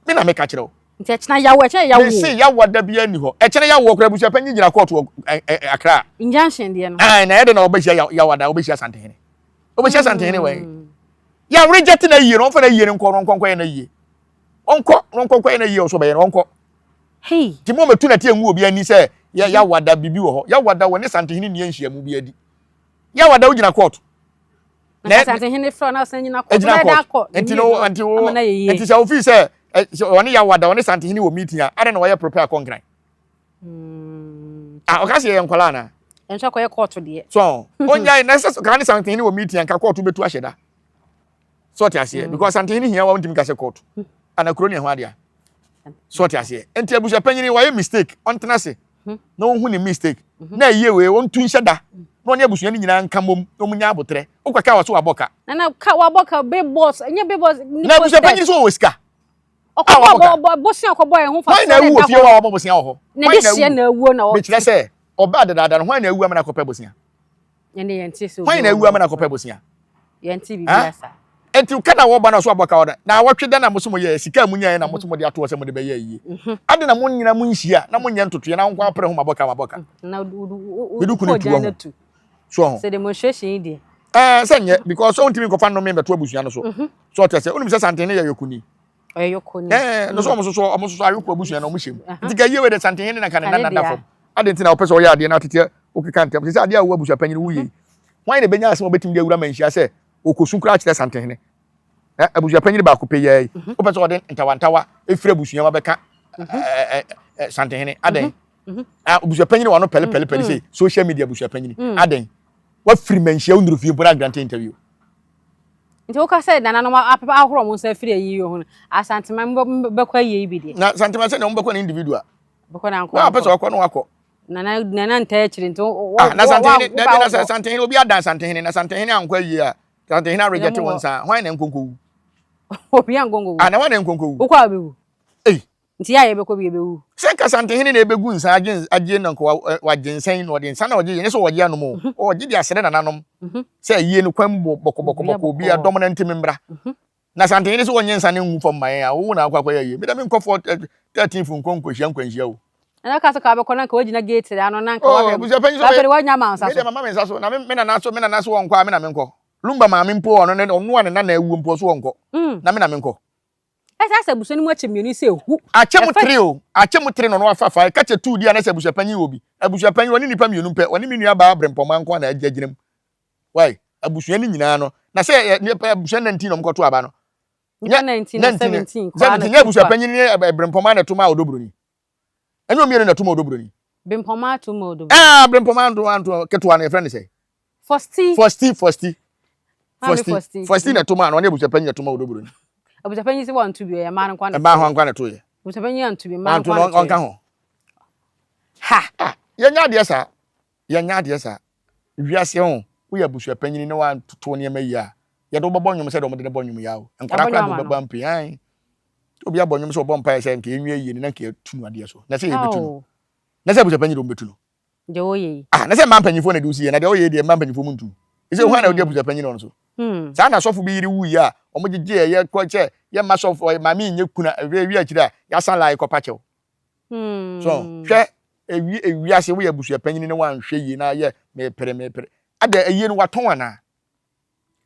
Me na meka kyerɛ wo. Nti ɛkyena yawo ɛkyena yawo. Mesi yawada bi ani hɔ. Ɛkyena yawo kora abusua panyin gyina kɔɔto wɔ Accra. Injunction deɛ no. Ɛn na ɛde na wɔbɛhyia yawada wɔbɛhyia Santehene. Wɔbɛhyia Santehene wɔ yi. Yɛ reject na yie no wɔmfa na yie no nkɔ no nkɔ nkɔ yɛ na yie. Ɔnkɔ na ɔnkɔ nkɔyɛ na yie ɔsɔ bɛyɛ no ɔnkɔ. Hey. Ti mo mɛtu na ti engu obi ani sɛ yɛ yawada bibi wɔ hɔ. Yawada wɔ ne santehene ni nhyiamu bi adi. Yawada wogyina court. Na santehene frɛ na ɔsan gyina court. Gyina court. Nti no nti wo nti sɛ ofi sɛ ɔne yawada ɔne santehene wɔ meeting a adɛn na wɔyɛ prepare akɔ nkran. Mm. Ah, ɔka sɛ yɛyɛ nkwadaa anaa? Ɛnso akɔyɛ court deɛ. So onyae na sɛ ɔka ne santehene wɔ meeting a nka court bɛtu ahyɛ da. So ɔte aseɛ mm. because Asantehene hia wa wontumi ka sɛ court mm. ana kuro ne ɛho adeɛ so ɔte aseɛ nti abusua panyin wayɛ mistake ɔntena ase hmm. na ɔnhu ne mistake hmm. na ɛyie wei ɔntu nhyɛ da hmm. na ɔne abusua no nyinaa nka mmom na ɔmu nya abotrɛ wokɔ ka wɔ so wabɔ ka nana ka wabɔ ka big boss ɛnyɛ big boss na abusua panyin so wɔ sika ɔkɔbɔ bosia kɔbɔ ɛho fa so na ɛda hɔ na ɛwu wɔ fie wɔ wabɔ bosia wɔ hɔ na de hyɛ na awuo na ɔte mekyerɛ sɛ ɔbaa dadaada no hwan na awu ama na akɔpɛ bosia Ɛnde yɛnte sɛ Hwan na awu ama no akɔpɛ bosea? Yɛnte biribi asa. Enti ka na wɔba na so abɔ ka ɔda. Na awɔtwe da na mo so mo yɛ sika a mo nyaeɛ na mo so mo de ato hɔ sɛ mo de bɛyɛ ayie. Mhm. Ade na mo nyina mo nhyia na mo nyɛ ntotoeɛ na wo nko apere ho mabɔ ka mabɔ ka. Mhm. Na Medu kunu tu ho. So ho. Sɛ demonstration yi deɛ. Ɛɛ sɛ nyɛ because sɛ wontumi nkɔfa nnome mbɛto abusua no so. Mhm. So ɔte sɛ wonim sɛ Santehene yɛ yɔkuni. Ɔyɛ yɔkuni. Ɛɛ no so ɔmo soso ɔmo soso ayɔkɔ abusua na ɔmo hyɛ mu. Nti ka yie wei de Santehene na ka ne nana da fam. Ade nti na wɔpɛ sɛ ɔyɛ adeɛ na atete wokeka ntɛm. Te sɛ adeɛ a wo abusua panyin woyɛ yi. Hwan na ɛbɛnya asɛm a ɔbɛtumi de awura manhyia sɛ ɔkɔsu koraa kyerɛ Santehene? Ɛ abusua panyin baako pɛ yi. Wopɛ sɛ ɔde ntawantawa ɛfiri abusua mu abɛka Santehene adɛn? Abusua panyin wano pɛle pɛle pɛle sɛ social media abusua panyin adɛn? Wafiri manhyia wo nnuru fie mpo na agrante interview. Nti woka sɛ nananom apepa ahorow wɔn nsa afiri ayi ho no, Asanteman bɛkɔ ayie yi bi deɛ. Na Asanteman sɛ nea wɔbɛkɔ no individual. Bɛkɔ no ankɔ. Wɔn a wɔpɛ sɛ wɔkɔ no wakɔ. Nana nana ntaa akyire nti wo. Ah, na Asantehene dabi na sɛ Asantehene obi adan Asantehene na Asantehene ankɔ ayie a Asantehene arejɛte wɔn nsa hwan na nkonko wu. Obi ankonko wu. Ah, na hwan na nkonko wu. Wokɔ a wobɛwu. Ei. Nti yɛ a yɛbɛkɔ bi yɛbɛwu. Sɛ nka Asantehene na ɛbɛgu nsa agye agye na nka wagye nsa yi na ɔde nsa na ɔgye yɛ nyɛ sɛ ɔgye anom o. Ɔgye de asrɛ nananom sɛ ayie no kwan mu bɔkɔbɔkɔbɔkɔ obi adɔm no ntimi mmra. Na Asantehene sɛ ɔnyɛ nsa no ngu fam ma yɛn a wo na akɔ akɔyɛ ayie. Me deɛ menkɔ fɔ 13 fo nkɔ nkɔhyia nkwanhyia o. Ɛna ka sɛ ka wobɛkɔ na nka wagyina gate ano na nka wahwɛ. Abusuapanyin sɛ ɔbɛyɛ. Wanya ma nsa so. Me deɛ mama me nsa so na me nana so me nana so ɔnkɔ a me na menkɔ. Lumba maame mpo ɔno ne ɔno a ne nana awuo mpo ɔso ɔnkɔ na me na menkɔ. Ɛsɛ sɛ abusua no mu akyɛ mmienu sɛ ehu. Akyɛ mu tere o, akyɛ mu tere na ɔno afa fa. Ɛka kyɛ tuu di a na sɛ abusuapanyin wɔ bi. Abusuapanyin ɔne nnipa mmienu pɛ, ɔne me nua baa Brempɔmaa nko ara na agya gyina mu. Wai, abusua no nyinaa no, na sɛ ɛ nnipa abusua 19 na wɔkɔto aba no. Nnipa 19 na 17 koraa na 17 nyɛ abusuapanyin ne Brempɔmaa na ɛto maa Odobroni. Ɛnyɛ wɔn mmienu na ɛto maa Odobroni. Brempɔmaa ato maa Odobroni. Ɛɛ, Brempɔmaa anto anto ketewa no yɛfrɛ no sɛ. Fosti. Fosti, Fosti. Fosti. Fosti na ɛto maa no, ɔne abusuapanyin na ɛto maa Odobroni. Abusuapanyin sɛ wɔnto bi, ɔyɛ mmaa no nkwa na. Mmaa ho nkwa na ɛto yɛ. Abusuapanyin anto bi, mmaa nkwa na ɛto yɛ. Ɔnka ho. Ha. Ah, yɛnyɛ adeɛ saa. Yɛnyɛ adeɛ saa. Wiase ho, woyɛ abusuapanyin na wantoto nneɛma yie a, yɛde wo bɛbɔ nnwom sɛdeɛ wɔde no bɔ nnwom yi ara o. Nkwadaa koraa de wo bɛbɔ ampe. Ae. Obi abɔ nnwom sɛ ɔbɔ mpaeɛ sɛ nka yɛnwie yie no na nka yɛatu no adeɛ so. Na sɛ yɛbɛtu no. Na sɛ abusuapanyin de wɔbɛtu no. Deɛ ɔyɛ yi. Ah, na sɛ mmaa mpanyinfoɔ na de wosi yɛ, na deɛ ɔyɛ yi deɛ mmaa mpanyinfoɔ mu ntu. Ɛsɛ hwan na ɔdi abusuapanyin ɔno so? Saa na sɔfo bi yere wuiɛ a, wɔgyegye ɛyɛ kɔ sɛ yɛmma sɔfo, maame nyɛ kuna, ɛwie akyire a, yɛasan lae kɔpa kyɛw. So, hwɛ, ewi ewiase woyɛ abusuapanyin na wanhwɛ yie na ayɛ mepere mepere. Ada ayie no watɔn anaa?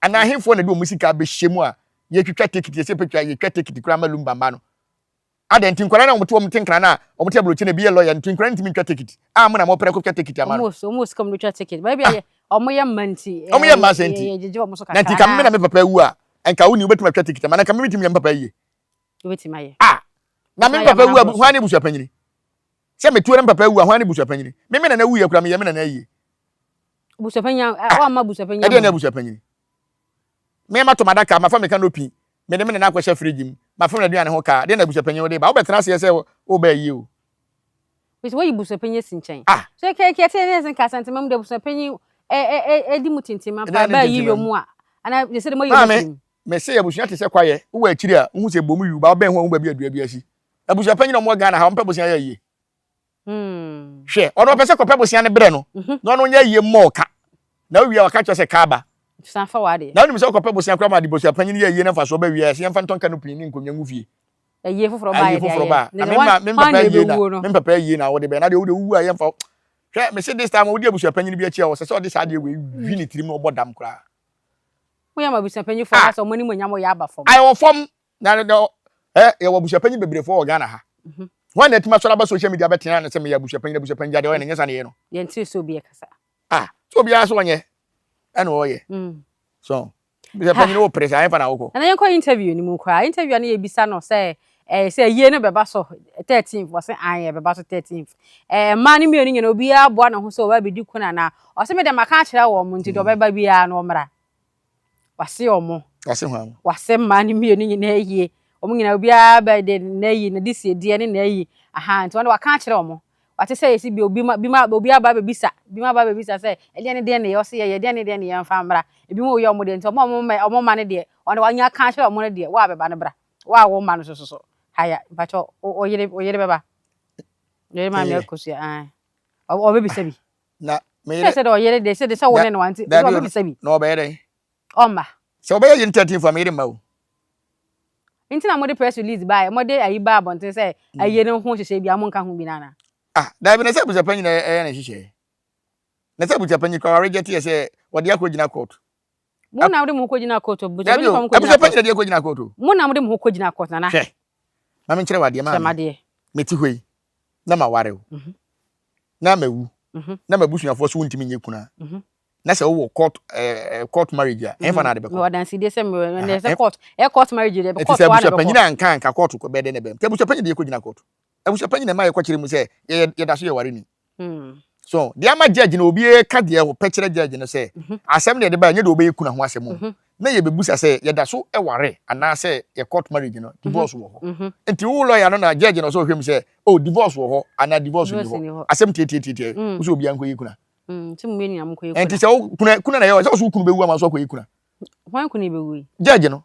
Anaa ahefoɔ na de wɔn sika abɛhyɛ mu a yɛtwitwa tekiti yɛsɛ pɛtwa yɛtwa tekiti koraa ma lumba mma no. Ada nti nkwadaa na wɔte wɔn te nkran na wɔte aburokyi na ebi yɛ lɔya nti nkwadaa ntumi ntwa tekiti a mo na mopere kɔtwa tekiti ama no. Wɔn sika wɔn twa tekiti baabi a wɔn yɛ mma nti. Wɔn yɛ mma sɛ nti. Yɛgyegye wɔn so kakra. Na nti ka me na me papa awu a nka wo ni wobɛtumi atwa tekiti ama na nka me metumi yɛ me papa yie. Wobɛtumi ayɛ. Ah! Na me papa wu a hwan ne abusua panyini? Sɛ metuo na me papa awu a hwan ne abusua panyini? Me me nana wuiɛ koraa meyɛ me nana ayie. Abusua panyin a wamma abusua panyin. Ɛdeɛ ne abusua panyini? Me mato m'adaka mafa me canopy mede me nana akɔhyɛ fridge mu mafa me aduane ho kaa deɛ na abusua panyin wode ba wobɛtena aseɛ sɛ woba ayie o. Bisi woyi abusua panyin asi nkyɛn. Ah! So kɛkɛ ɛte ne sɛ nka asantema mu de abusua panyin ɛ ɛ ɛ di mu tintim apa ba ayi yɔ mu a ana yɛsɛ de mo yɛ mu. Mese abusua te sɛ kwaeɛ, wowɔ akyiri a, wohu sɛ ɛbom yuu, ba wobɛn ho a wohu baabi a dua bi asi. Abusua panyin a wɔwɔ Ghana ha, wɔmpɛ bosea yɛ ayie. Hwɛ, ɔno ɔpɛ sɛ kɔpɛ bosea no brɛ no, na ɔno nyɛ ayie mmɔ ɔka. Na wowie a waka kyerɛ sɛ ka aba. San fa w'adeɛ. Na wonim sɛ wokɔpɛ bosea koraa ma de bosea panyin yɛ ayie na mfasoɔ ba wie a, ɛsɛ yɛmfa ntɔ canopy ne nkonnwa ngu fie. Ayie foforɔ ba a Ayie yɛde foforɔ ayɛ. ba a. Na me ma me mpapa ayie na me mpapa ayie na wode bɛyɛ. Na deɛ wode wowu a yɛmfa Hwɛ, mese this time wodi abusua panyin bi akyi a, ɔsɛ sɛ ɔde saa adeɛ wei wi ne tirim na ɔbɔ dam koraa. Moyɛ ma abusuapanyinfoɔ Ah! na sɛ wɔn animuonyam yɛ aba fam. Ayɛ wɔ fam na na ɛ yɛwɔ abusuapanyin bebree foɔ wɔ Ghana ha. Hwan na atumi asɔre aba social media abɛtena ne sɛ meyɛ abusuapanyin abusuapanyin gya deɛ ɔyɛ no nyɛ saa na yɛyɛ no. Yɛntee sɛ obi ɛkasa. Ah! Sɛ obiara sɛ ɔnyɛ ɛna ɔyɛ. So abusuapanyin wo pere saa ɛnfa na wokɔ. Nana yɛnkɔ interview no mu koraa. Interview a na yɛbisa no sɛ ɛɛ sɛ ayie no bɛba so 13th ɔse ae ɛbɛba so 13th. Ɛɛ mmaa no mmienu nyinaa obiara boa ne ho sɛ ɔba abɛdi kun anaa. Ɔse me deɛ maka akyerɛ wɔn nti deɛ ɔbɛba biara no ɔmmra. Wase wɔn. Wase hwan? Wase mmaa no mmienu nyinaa yie. Wɔn nyinaa obiara bɛ de n'ayi ne de siedeɛ ne n'ayi. Aha nti wɔn de waka akyerɛ wɔn. Wate sɛ yɛsi bi obi ma bi ma obi aba abɛbisa bi ma aba abɛbisa sɛ ɛdeɛ ne deɛ ne yɛ ɔse yɛyɛ deɛ ne deɛ ne yɛ mfa mmra. Ebi mo yɛ wɔn deɛ nti wɔn a wɔn mma wɔn mma no deɛ wɔn de wɔanya aka akyerɛ wɔn no deɛ wo a bɛba no bra. Wo a wo mma no soso so haya mpakyɛ wo yere wo yere bɛba. Wo yere maame akosua ae. Ɔbɛbisa bi. Na me yere. Sɛ sɛ de ɔyere de sɛ de sɛ wo ne no anti Dabi o, ɔbɛbisa bi. Na ɔbɛyɛ dɛn? Ɔmma. Sɛ ɔbɛyɛ yere 13 fo a me yere mma o. Nti na mode press release baeɛ, mode ayi baa abɔnten sɛ ayie no ho nhyehyɛe biara monka ho bi no anaa? Ah, dabi na sɛ abusuapanyin na ɛyɛ ne nhyehyɛe. Na sɛ abusuapanyin koraa wa reject yɛ sɛ wɔde akɔ gyina court. Mo na mode mo ho kɔgyina court o, Dabi o, abusuapanyin fa mo kɔgyina abusuapanyin court. na de akɔgyina court o. Mo na mode mo ho kɔgyina court nana. Hwɛ, ma menkyerɛ wo adeɛ Kyerɛ maame. m'adeɛ. Mete hɔ yi, na maware wo. Na mawu. na m'abusuafoɔ so wontumi nyɛ kuna na sɛ wowɔ court ɛɛ court marriage a ɛnfa na ade bɛkɔ. Mewɔ adansidie sɛ mewɔ ɛnɛ sɛ court ɛyɛ court marriage deɛ ɛti court sɛ wa na abusua ɛbɛkɔ. panyin anka anka court kɔ bɛyɛ dɛ na ɛbɛm nti abusua panyin de yɛkɔ gyina court abusua panyin na ɛma yɛkɔ kyerɛ mu sɛ yɛ yɛda so yɛ ware ni so deɛ ama judge no obi ka deɛ ɔpɛ kyerɛ judge no sɛ asɛm deɛ ɛde ba ɛnyɛ deɛ ɔbɛyɛ kuna ho asɛm o na yɛbɛbusa sɛ yɛda so ware anaasɛ yɛ court marriage no divorce wɔ hɔ nti wo lawyer no na judge no sɛ ɔhwɛ mu sɛ oh divorce wɔ hɔ anaa divorce ni hɔ asɛm tietietietie wo sɛ obiara nkɔyɛ kuna. Nti mo mmienu nyinaa monkɔyɛ kuna. Nti sɛ wo kuna kuna na ɛyɛ sɛ wo so wo kunu bɛwu ama so akɔyɛ kuna. Hwan kunu bɛwu yi? Judge no.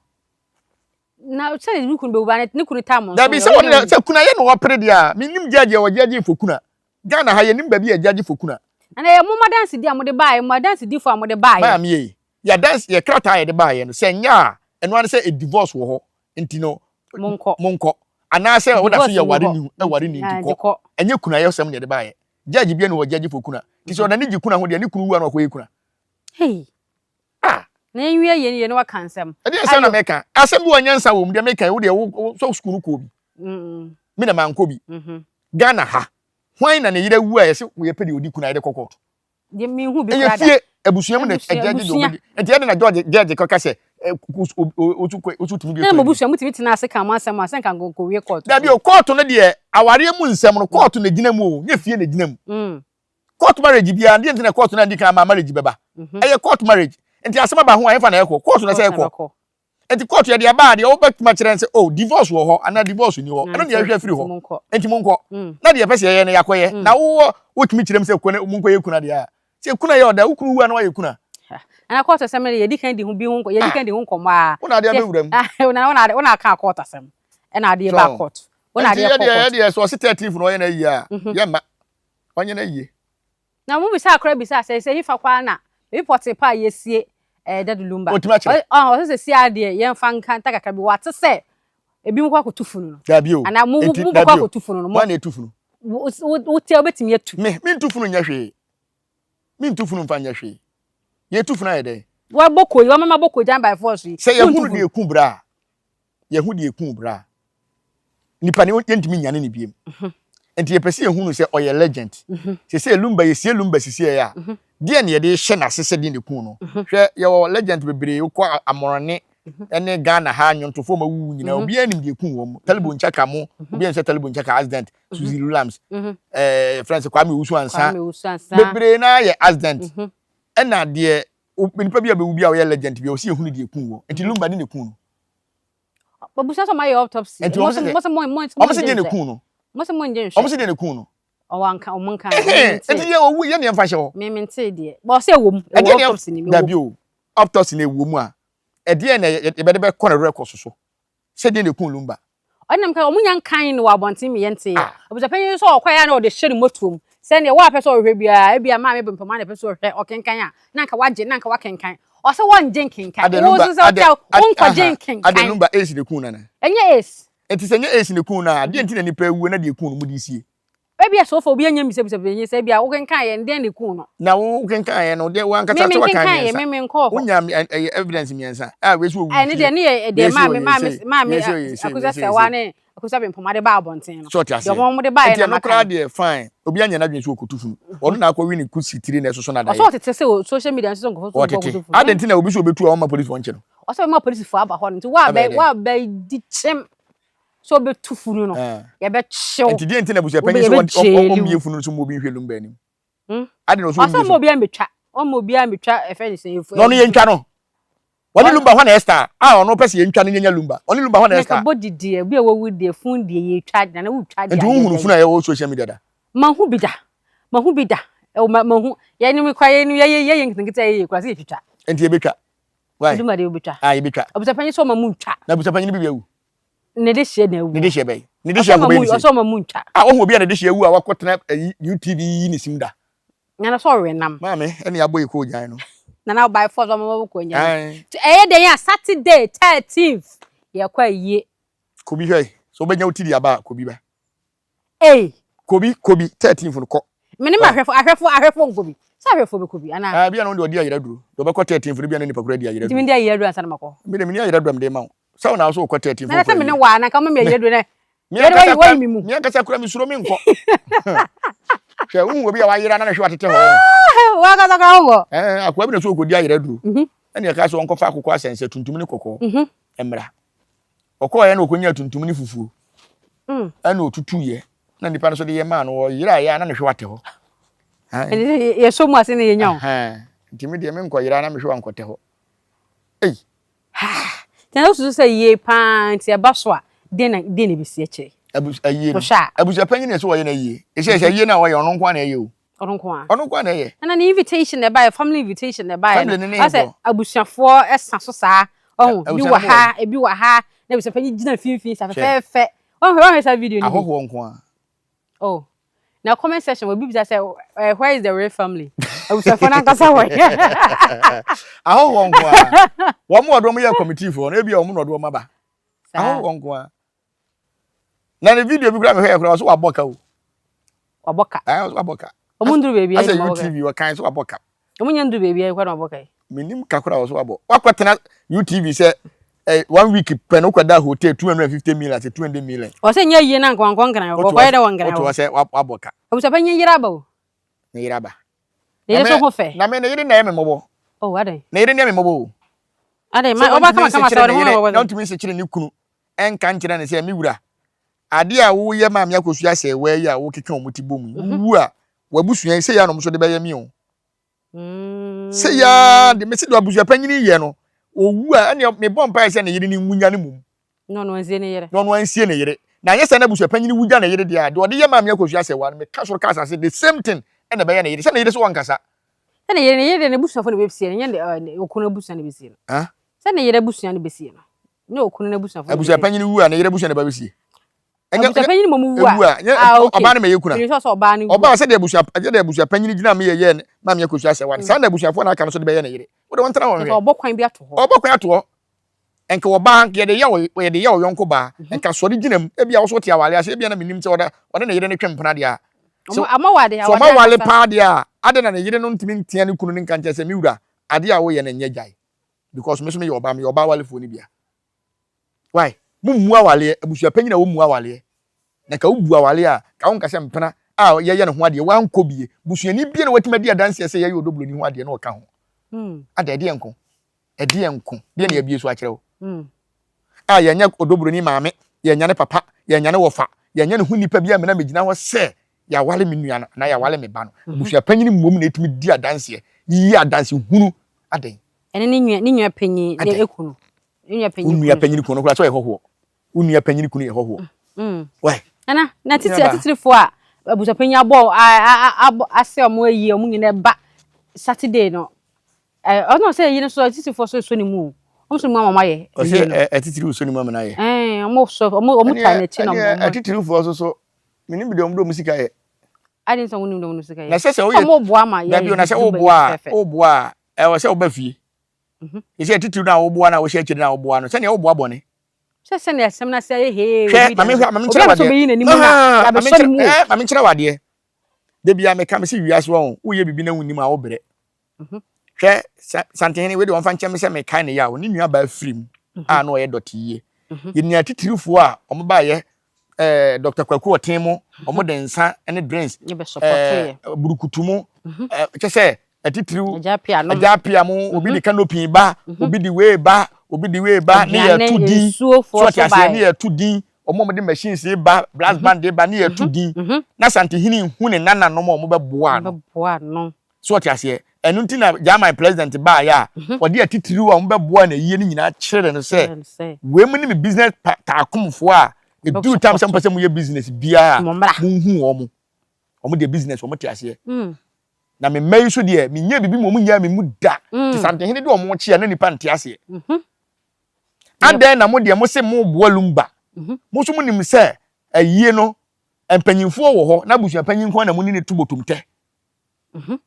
Na sɛ ne kunu bɛwu ba ne kunu tam nso. Dabi sɛ wɔne sɛ kuna yɛ na wɔpere deɛ a menim judge a wɔgyagye for kuna. Ghana ha yɛnim baabi a yɛgyagye for kuna. Na ɛyɛ mo adansedie a mode baeɛ mo adansedifo a mode baeɛ. Maame ei, yɛ adanse yɛ krataa a yɛde baeɛ no sɛ nyɛ a ɛno ara ne sɛ divorce wɔ hɔ nti no monkɔ monkɔ anaasɛ woda so Divorce yɛ nni ware hɔ. ni ware ni Ah, nti nti kɔ. kɔ. Ɛnyɛ kunayɛ sɛm na yɛde baeɛ. Judge bia ni hɔ judge for kuna. Nti sɛ ɔnani gye kuna ho deɛ ne kunu wu a na wakɔyɛ kuna. Hey. Ah. Na yɛnwie yɛn yɛ na waka nsɛm. Ɛdeɛ nsɛm na meka. Asɛm bi wɔ nyansa wɔ mu deɛ meka yi wo deɛ wo sɛ sukuu no kɔɔ bi. Me na mankɔ bi. Ghana ha hwan na ne yere awu a yɛsɛ yɛpɛ deɛ ɔdi kuna yɛde kɔ court. Deɛ menhu bi Ɛyɛ koraa da. fie abusua mu na Abusua ɛgyagye deɛ abusua. ɔbɛdi. Nti ɛde na George George kɔka sɛ osu tumi bi Na kura mo bi. abusua mutumi tena ase ka mo asɛm a sɛ nka nkɔwie court. Dabi o court no deɛ awareɛ mu nsɛm no court na gyina mu o nyɛ fie na gyina mu. Court marriage biara deɛ nti na court no andi kan ama marriage bɛba. Ɛyɛ court marriage. Nti asɛm aba ho a ɛmfa na ɛkɔ court na sɛ ɛkɔ. Nti court yɛde aba a deɛ wobɛtumi akyerɛ sɛ oh divorce wɔ hɔ anaa divorce ni hɔ ɛno deɛ yɛhwɛ firi hɔ. Nti monkɔ. Na deɛ yɛpɛ sɛ yɛyɛ no yɛakɔyɛ. Na wowɔ wotumi kyerɛ mu sɛ kɔ monkɔyɛ kuna deɛ a sɛ kuna yɛ ɔda wo kunu wu a na wayɛ kuna. Ana court asɛm no yɛdi kan di ho bi ho yɛdi kan di ho nkɔmmɔ a. Wo na adeɛ abɛwura mu. Na wo na wo na aka court asɛm. Ɛna adeɛ ba court. Wo na adeɛ kɔ court. Nti yɛdeɛ sɛ ɔse 13th na ɔyɛ no ayie a yɛmma. Ɔnyɛ no ayie. Na mo bisa akora bisa sɛ sɛ hifa kwa na ebi pɔte pa a yɛsie eh, Daddy Lumba. Otumi akyerɛ. Ɔ ɔsɛ sɛ si adeɛ yɛmfa nka nta kakra bi wate sɛ ebi mo kɔ akɔtu funu no. Dabi o. Ana mo mo bɔkɔ akɔtu funu no. Mo na etu funu. Wo wo te wobɛtumi atu. Me me ntu funu nyɛ hwee. Me ntu funu mfa nyɛ hwee. Yɛtu funu ayɛ dɛn? Wabɔ ko yi wamama bɔ ko gyan by force yi. Sɛ yɛhunu deɛ eku bra a yɛhu deɛ eku bra a nipa no yɛntumi nyane ne biem. Nti yɛpɛ sɛ yɛhunu sɛ ɔyɛ legend. Sɛ sɛ Lumba yɛsie Lumba sisi yɛ a deɛ na yɛde hyɛ n'ase sɛ deɛ na eku no. Hwɛ yɛwɔ legend bebree wokɔ amorɔne ne Ghana ha nnwontofoɔ ma wuwu nyinaa obiara nim deɛ eku wɔn. Talibu Nchaka mo obiara nim sɛ Talibu Nchaka accident Suzy Lulams ɛɛ friends Kwame Owusu Ansa bebree naa yɛ accident ɛna deɛ nipa bi a bɛwu bi a ɔyɛ legend bi a ɔsi ehunu deɛ eku wɔ nti Lumba ne na eku no. Obusa sɛ ɔmo ayɛ autopsy. Nti wɔn sɛ wɔn sɛ deɛ na eku no. Mo sɛ mo ngye nhwɛ. Wɔn sɛ deɛ na eku no. Ɔwɔ anka ɔmo nka. Nti yɛ owu yɛ nea nfa hyɛ hɔ. Mi mi nte deɛ. Bɔ ɔsɛ ɛwɔ mu. Ɛwɔ autopsy ni mi wɔ. Dabi o autopsy na ɛwɔ mu a ɛdeɛ na yɛbɛde bɛkɔ na record so sɛ deɛ na eku Lumba. Ɔnam ka ɔmo nya nkan no wɔ abɔnten mi yɛ nte yɛ. Abusuapanyin nso ɔkɔ yɛ na ɔde hyɛ ne motoom sɛnea wo a pɛ sɛ ɔhwɛ biara ebi a maame bempɔma na ɛpɛ sɛ ɔhwɛ ɔkenkan a na anka wagye na anka wakenkan ɔsɛ wɔngye nkenkan wo nso sɛ ɔkyɛ wonkɔgye nkenkan. Ade Lumba AIDS na ekun no ana? Ɛnyɛ AIDS. Nti sɛ ɛnyɛ AIDS na ekun no a adeɛ nti na nipa awuo na deɛ ekun no mode sie? Ebia sɛ wofa obi anya mbisabisa bi sɛ ebia wokenkan yɛ deɛn na ekun no. Na wo wokenkan yɛ no deɛ wankasa sɛ waka mmiɛnsa. Me me nkɔɔ hɔ. Wonya ɛyɛ evidence mmiɛnsa a wei sɛ owu Ɛne deɛ ne yɛ deɛ maame maame maame Akusa Sɛwa ne Akusa Bempɔma de ba abɔnten no. So ɔte aseɛ. Deɛ wɔn de baeɛ Nti na ɛno maka koraa no. deɛ fine. Obi anya n'adwene sɛ ɔkɔtu funu. Ɔno na akɔwe ne kusi tiri na ɛsoso n'adaeɛ. Ɔsɛ ɔtete sɛ wɔ social media nso sɛ nkurɔfoɔ so Ɔtete. nkɔtu funu. Adɛn nti na obi sɛ ɔbɛtu a ɔmma polisifoɔ nkye no? Ɔsɛ ɔbɛma polisifoɔ aba hɔ no nti wo a Abɛyɛ bɛ dɛn? wo a bɛdi kyem sɛ ɔbɛtu funu no yɛbɛkye wo. Nti deɛ nti na abusuapanyin sɛ Yɛbɛgyeli wo. ɔmmie funu no so ma obi nhwɛ Lumba anim? Adɛn na ɔsɛ Ɔsɛ ɔmmie ɔmma so? obiara mmɛtwa. Ɔmma obiara mmɛtwa ɛfɛ ne sɛ Na ɔno yɛntwa no. Wɔne Lumba hɔ na ɛyɛ star a ɔno pɛ sɛ yɛntwa no nyanya Lumba. Ɔne Lumba hɔ na ɛyɛ star. Nka body deɛ obi a wawu deɛ fun deɛ yɛtwa na wotwa deɛ. Nti wohunu funu a ɛwɔ social media da? Mahu bi da. Mahu bi da. Ɛwɔ ma mahu. Yɛn ni kora yɛn yɛ yɛ yɛ nketenkete a yɛyɛ kora sɛ yɛtwitwa. Nti yɛbɛtwa. Why? Lumba deɛ wobɛtwa. Ah yɛbɛtwa. Abusuapanyin sɛ ɔma mu ntwa. Na abusuapanyin bi bi awu. Ne de hyɛ na awu. Ne de hyɛ bɛyi. Ne de hyɛ akɔbɛyɛ ne se. Ɔsɛ ɔma mu ntwa. Ah wohu obi a ne de hyɛ awu a wakɔtena UTV yi ne sim da. Nana sɛ ɔwe nam. Maame, ɛne abɔ yɛ kɔɔ gyan no. Nana by force ɔmo bɔ kɔɔ gyan. Ɛyɛ dɛn a Saturday 13th yɛkɔ ayie. Kobi hwɛ, sɛ wobɛnya wo ti de aba a, Kobi ba. Ei. Kobi, Kobi, 13th no kɔ. Me ne m'ahwɛfo, ahwɛfo, ahwɛfo nkɔ bi. Sɛ ahwɛfo bɛkɔ bi anaa? Ah, bia na wo de ɔde ayera duro. Deɛ ɔbɛkɔ 13th no bia na nipa koro adi ayera duro. Nti me de ayera duro ansa na makɔ. Me de me ni ayera duro a me de ma wo. Sɛ wo na wo so wokɔ 13th Nana sɛ me ne wa na nka wo ma me ayera duro nɛ. Me ankasa kura, me ankasa kura me suro me nkɔ. Hwɛ, wohu obi a wayera na ne hwe watete hɔ. Wakasa kora wobɔ. Ɛɛ, akoa bi na so ɔkɔdi ayera duro. Ɛna ɛka sɛ ɔnkɔfa akokɔ asɛnsɛ tuntum ne kɔkɔɔ mmra. Ɔkɔɔyɛ na ɔkɔnya tuntum ne fufuo. Ɛna ɔtutuiɛ na nipa no so de yɛ maa no ɔyeraeɛ a na ne hwe wate hɔ. Yɛsɔ mu ase na yɛnya o. Nti me deɛ menkɔyera na me hwe wankɔtɛ hɔ. Ei! Nti na wosusu sɛ yie paa nti ɛba so a deɛ na deɛ na ebesi akyire? Abus ayie no. Wohwɛ a. Abusuapanyin na ɛsɛ wɔyɛ n'ayie. Ɛsɛ sɛ ayie no a wɔyɛ ɔno nko ara na ɛyɛ o. Ɔno nko ara. Ɔno nko ara na ɛyɛ. Ɛna ne invitation na ɛbaeɛ family invitation na ɛbaeɛ no. Family no ne Asɛ hemfo. abusuafoɔ ɛsa so saa. Ɔho ebi wɔ Abusuafoɔ ha ebi wɔ ha na abusuapanyin gyina mfimfini saa Hwɛ. fɛfɛɛfɛ. Ɔhwɛ ɔhwɛ saa video no bi. Ahɔhoɔ nko ara. Oh. Na comment section wɔ bi bisa sɛ eh, where is the real family? Abusuafoɔ no ankasa wɔ he? Ahɔhoɔ nko ara. Wɔn a wɔde wɔn yɛ committee foɔ no, ebi a wɔn na wɔde wɔn aba. Saa. Ahɔhoɔ nko ara. Na ne video bi koraa mehwɛ yɛ koraa ɔso wabɔ ka o. Wabɔ ka. Ɛɛ ɔso wabɔ ka. Wɔn nduru baabi a Asɛ ɛna wɔabɔ ka. UTV wɔkan so wabɔ ka. Wɔn nyɛ nduru baabi a ɛkɔ na wɔabɔ ka yi. Menim ka koraa ɔso wabɔ. Wakɔtena UTV sɛ eh, one week pɛ no wokɔda hotel 250 million asɛ 200 million. Ɔsɛ nyɛ yie na nka wankɔ nkran hɔ. Wɔkɔyɛ dɛ wɔ nkran Woto hɔ hɔ. sɛ wabɔ ka. Abusuapanyin yere aba o. Ne yere aba. Ne yere so ho fɛ. Na me ne yere na ɛyɛ me mmɔbɔ. Oh, adɛn? Ne yere na ɛyɛ me mmɔbɔ o. Adɛn? Ma ɔba kama kama sɛ ɔde ho na wɔbɔ. Na ɔntumi nsekyere ne kunu ɛnka nkyerɛ ne sɛ me wura adeɛ a woyɛ maa me akosua sɛ wɔayi yi a wokeka wɔn ti bɔ mu yi mhm. wowu a w'abusua yi sɛ yɛ anom so de bɛyɛ me o. Mm. Sɛ yɛ de mesi de abusua panyini yɛ no owu a ɛnea mebɔ mpaeɛ sɛ ne yere ne nwunya ne mum. Na ɔno ansie ne yere. Na ɔno ansie ne yere. Na anyɛ sɛ na abusua panyin wu gya ne yere deɛ a, deɛ ɔde yɛ maame Akosua Asɛwa no, meka soro ka asase, the same thing ɛna ɛbɛyɛ ne yere. Sɛ ne yere so ɔnkasa. Sɛ ne yere, ne yere deɛ n'abusuafo na ɛbɛsie no, nyɛ ne okunu abusua na ɛbɛsie no. Huh? Sɛ ne yere abusua na ɛbɛsie no, nyɛ okunu n'abusuafo na Abusua ɛbɛsie no. panyin wu a, ne yere abusua na ɛba bɛsie. Ɛnyɛ, Abusua panyin mmom wu a, a, nyɛ ah, okay. ɔbaa no ma ɛyɛ kuna. Menim sɛ ɔsɛ ɔbaa no wu a. Ɔbaa sɛdeɛ abusua, sɛdeɛ abusua panyin gyina me yɛyɛɛ maame Akosua Asɛwa no, saa na abusuafoɔ na aka no nso de bɛyɛ ne yere. Wode wɔntena hɔ Kyerɛ nhwɛ. sɛ ɔbɔ kwan bi ato hɔ. Ɔbɔ kwan ato hɔ. Nka ɔbaa nka yɛde yɛ yɛde yɛ ɔyɔnko baa mhm. nka sɔre gyina mu ebi a wɔso te awale ase ebi a na menim sɛ ɔda ɔne ne yere no twe mpena deɛ a sɛ ɔma wale paa deɛ a ade na ne yere no ntumi ntea ne kunu ne nka nkyɛn sɛ me wura adeɛ a woyɛ no nyɛ gyae because me so meyɛ ɔbaa meyɛ ɔbaa walefoɔ no bia why mummu awaleɛ abusua panyin a wɔmmu awaleɛ na ka wobu awaleɛ a ka wonka sɛ mpena a yɛyɛ ne ho adeɛ wankɔ bie busuani bie na watumi adi adanseɛ sɛ yɛyɛ odobloni ho adeɛ na ɔka ho hmm. ada ɛdeɛ nko Ɛdeɛn nko? Deɛn na yɛabue so akyerɛ wo? A yɛnyɛ odobroni maame, yɛnyɛ ne papa, yɛnyɛ ne wɔfa, yɛnyɛ ne ho nipa bi amena megyina hɔ sɛ yɛawale me nua no anaa yɛawale me ba no. Mhm. Abusua panyin mmom na ɛtumi di adanseɛ, yiyi adanse hunu adɛn? Ɛne ne nua ne nua panyin ne ekunu. Ne nua panyin kunu. Wo nua panyin kunu no koraa sɛ ɔyɛ hɔhoɔ. Wo nua panyin kunu yɛ hɔhoɔ. Mm. Why? Nana, na titi atitirifoɔ a abusuapanyin abɔ abɔ asɛ wɔn ayi wɔn nyinaa ba Saturday no Ɛ ɔno sɛ eyi no so atitirifoɔ so sɔ ne mu o. Wɔn sɔ ne mu ama wɔn ayɛ. Ɔsɛ ɛ atitiriw sɔ ne mu ama no ayɛ. Ɛn wɔn sɔ wɔn wɔn taa n'akyi na wɔn. Ɛneɛ atitirifoɔ so so menim bi deɛ wɔn de wɔn sika yɛ. Adi nti wɔn nim de wɔn sika yɛ. Na sɛ sɛ woyɛ wɔn boa ma yɛ. Dabi o na sɛ woboa a woboa a ɛwɔ sɛ woba fie. Ɛsɛ atitiriw no a woboa no a wohyɛ akyire no a woboa no sɛdeɛ woboa bɔne. Sɛ sɛnea asɛm no ase ayɛ hee Hwɛ ma menhwɛ ma menkyerɛ wo adeɛ. Obi a bɛyi n'anim na yɛabɛsɔ ne mu o. Ma menkyerɛ wo adeɛ. Da biara meka me sɛ wiase wɔn woyɛ biribi na wonnim a wobrɛ. Mhm. Hwɛ Santehene wei de wɔmfa nkyɛn me sɛ mekae ne yaw ne nua baa firi mu mhm. a na ɔyɛ dɔte yie. Mhm. Yɛnya atitirifoɔ a wɔn baayɛ ɛɛ Dr. Kwaku Ɔten mu wɔn de nsa ne drinks ɛɛ burukutu mu ɛɛ kyɛ sɛ atitiriw agya apia mu obi de canopy ba obi de wei ba obi de wei ba ne yɛ to din so ɔte aseɛ ne yɛ to din wɔn a wɔde machines ba brass band ba ne yɛ to din na Santehene hu ne nananom a wɔn bɛboa no. So ɔte aseɛ? Ɛno nti na German president baeɛ a mhm. ɔde atitiriw a wɔbɛboa no ayie no nyinaa kyerɛ no sɛ wei mu ne me business taakomfoɔ a ɛduru tam sɛ mopɛ sɛ moyɛ business biara monhu wɔn mo wɔn deɛ business wɔn te aseɛ mm. na me mma yi so deɛ menyɛ biribi ma wɔn nyɛ me mu da mm. te santehene de wɔn kye a na nipa nte aseɛ mhm. adɛn na mo deɛ mo se mo boa lumba mhm. mo nso mo nim sɛ ayie no mpanyinfoɔ wɔ hɔ na abusua panyin nko na mo ne ne to botomtɛ Mhm.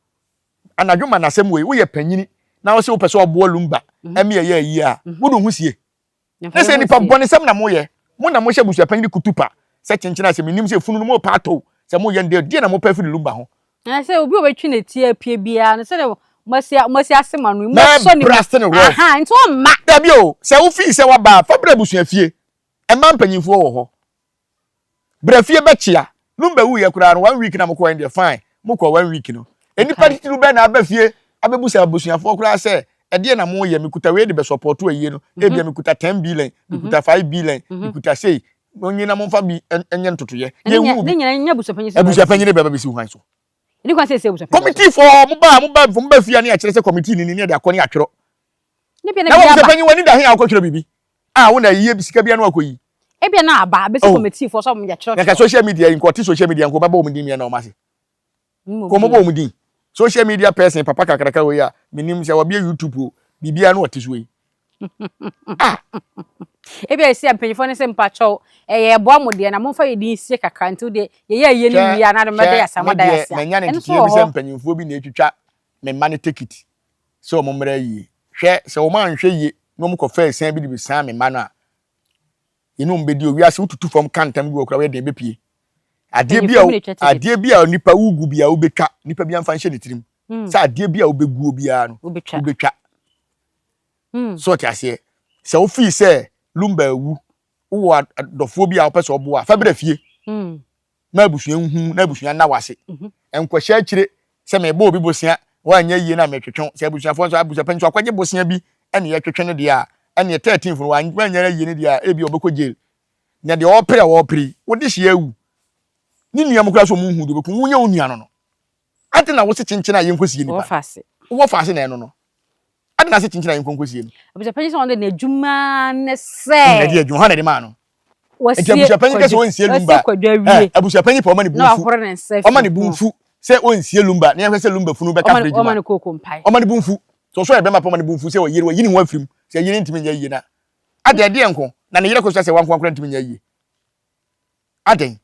Anadwo ma n'asɛm wei, woyɛ panyini na wose wopɛ sɛ ɔboa Lumba mhm. ɛmi ɛyɛ ayi a, mhm. wode ho sie. Ne sɛ nipa bɔnesɛm na moyɛ, mo na mohyɛ abusua panyini kutupa sɛ kyenkyena sɛ menim sɛ funu no mopɛ atɔ sɛ moyɛ no deɛ na mopɛ afiri Lumba ho. Na sɛ obi a ɔbɛtwe ne ti apue biara no sɛdeɛ moasi moasi ase ma no mosɔ ne mu aha nti ɔmma. Dabi o, sɛ wofii sɛ waba a, fa brɛ abusua fie. Mmaa mpanyinfoɔ wɔ hɔ. Bra fie bɛkyea. Lumba wuiɛ koraa no one week na mokɔɛ no deɛ fine. Mokɔ one week no. Nnipa titiriw bɛn na aba fie abɛbusa abusuafoɔ koraa sɛ ɛdeɛ na moyɛ mekuta wei de bɛ support ayie no mhm. ebia mekuta 10 billion mhm. mekuta 5 billion mhm. mekuta sei monye na momfa bi nyɛ ntotoyɛ yɛnhu bi abusuapanyin bɛba bɛsi hwan so committee foɔ mo ba mo ba mo ba fie ne akyerɛ sɛ committee ni ne de akɔ ne atwerɛ na abusuapanyin wani da he a wokɔtwerɛ biribi a wo na yie sika bia no akɔyi ebia na aba bɛsi oh. committee foɔ sɛ ɔmo yɛ kyerɛkyerɛ na social media yi nkɔte social media nkɔ bɛbɔ wɔn din mmiɛ na wɔn ase Kɔ mobɔ wɔn din. Social media person papa kakraka wei a menim sɛ wabie YouTube o biribiara no ɔte so yi. Ah! Ebi a esi a mpanyinfoɔ no sɛ mpakyɛw ɛyɛ ɛboa mo deɛ na momfa yɛ din sie kakra nti wodeɛ yɛyɛ ayie no wie a na mɛda yɛ ase mada yɛ ase a manya ne nteteɛ bi sɛ mpanyinfoɔ bi na etwitwa me mma no tekiti sɛ wɔn mmra yie. Hwɛ sɛ wɔn anhwɛ yie na wɔn kɔfa ɛsan bi de bi me mma no a yɛne wɔn bɛdi o wiase wotutu fam ka ntam gu hɔ koraa woyɛ den bɛpie adeɛ bi a adeɛ bi a nipa wogu bi a wobɛtwa nipa bi amfa nhyɛ ne tirim hmm. sɛ adeɛ bi a wobɛguo biara no wobɛtwa hmm. so ɔte aseɛ sɛ wofii sɛ lumba awu wowɔ adɔfoɔ bi a wopɛ sɛ ɔboa fa brɛ fie hmm. ma abusua nhu na abusua nna wase mhm. nkɔhyɛ akyire sɛ mebɔ obi bosea woanyɛ yie na metwetwe sɛ abusuafoɔ nso abusuapɛn nso akɔgye bosea bi ɛne yɛtwetwe no deɛ a ɛne 13 no wanyɛ yie no deɛ a ebi ɔbɛkɔ jail na deɛ ɔpere a ɔpere yi wode hyɛ awu ne nua mu koraa sɛ ɔmo nhu deɛ ɔbɛku wonyɛ wo nua no no ade na wose kyenkyen a yɛnkɔsie nipa wowɔ faase na ɛno no ade na ase kyenkyen a yɛnkɔnkɔsie no abusuapanyin sɛ ɔno de n'adwuma ne sɛ ɛde adwuma hɔ na ɛde maa no nti abusuapanyin kɛ sɛ ɔnsie lumba abusuapanyin pɛ ɔma ne bu nfu ɔma ne bu nfu sɛ ɔnsie lumba na yɛhwɛ sɛ lumba funu bɛka fridge mu ɔma ne bu nfu sɛ ɔsɔ yɛ bɛma pɛ ɔma ne bu nfu sɛ ɔyere wɔyi ne ho afirim sɛ yere ntumi nyɛ yie na adɛn ɛdeɛ nko na ne yere kɔ so sɛ wanko akora ntumi nyɛ yie adɛn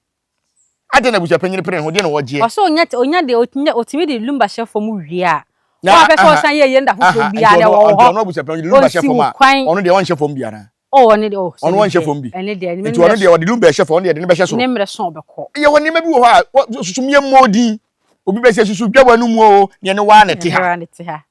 Adɛn na abusuapanyin pere ne ho? Deɛ na ɔgyeɛ. Ɔsɛ onya onya deɛ onya otumi de lumba hyɛ fam wie a. Na wɔn apɛ sɛ ɔsan yɛ yɛn da foforɔ biara deɛ wɔwɔ hɔ. Ɔno abusuapanyin de lumba hyɛ fam a ɔno deɛ ɔnhyɛ fam bi anaa? Oh ɔno deɛ oh. Ɔno ɔnhyɛ fam bi. Ɛne deɛ nti ɔno deɛ ɔde lumba hyɛ fam ɔno deɛ de ne bɛhyɛ soro. Ne mmerɛ so ɔbɛkɔ. Yɛ wɔ nneɛma bi wɔ hɔ a susu yɛ mmɔ din obi bɛsɛ susu dwa wɔ anum o neɛ ne waa na ɛte ha.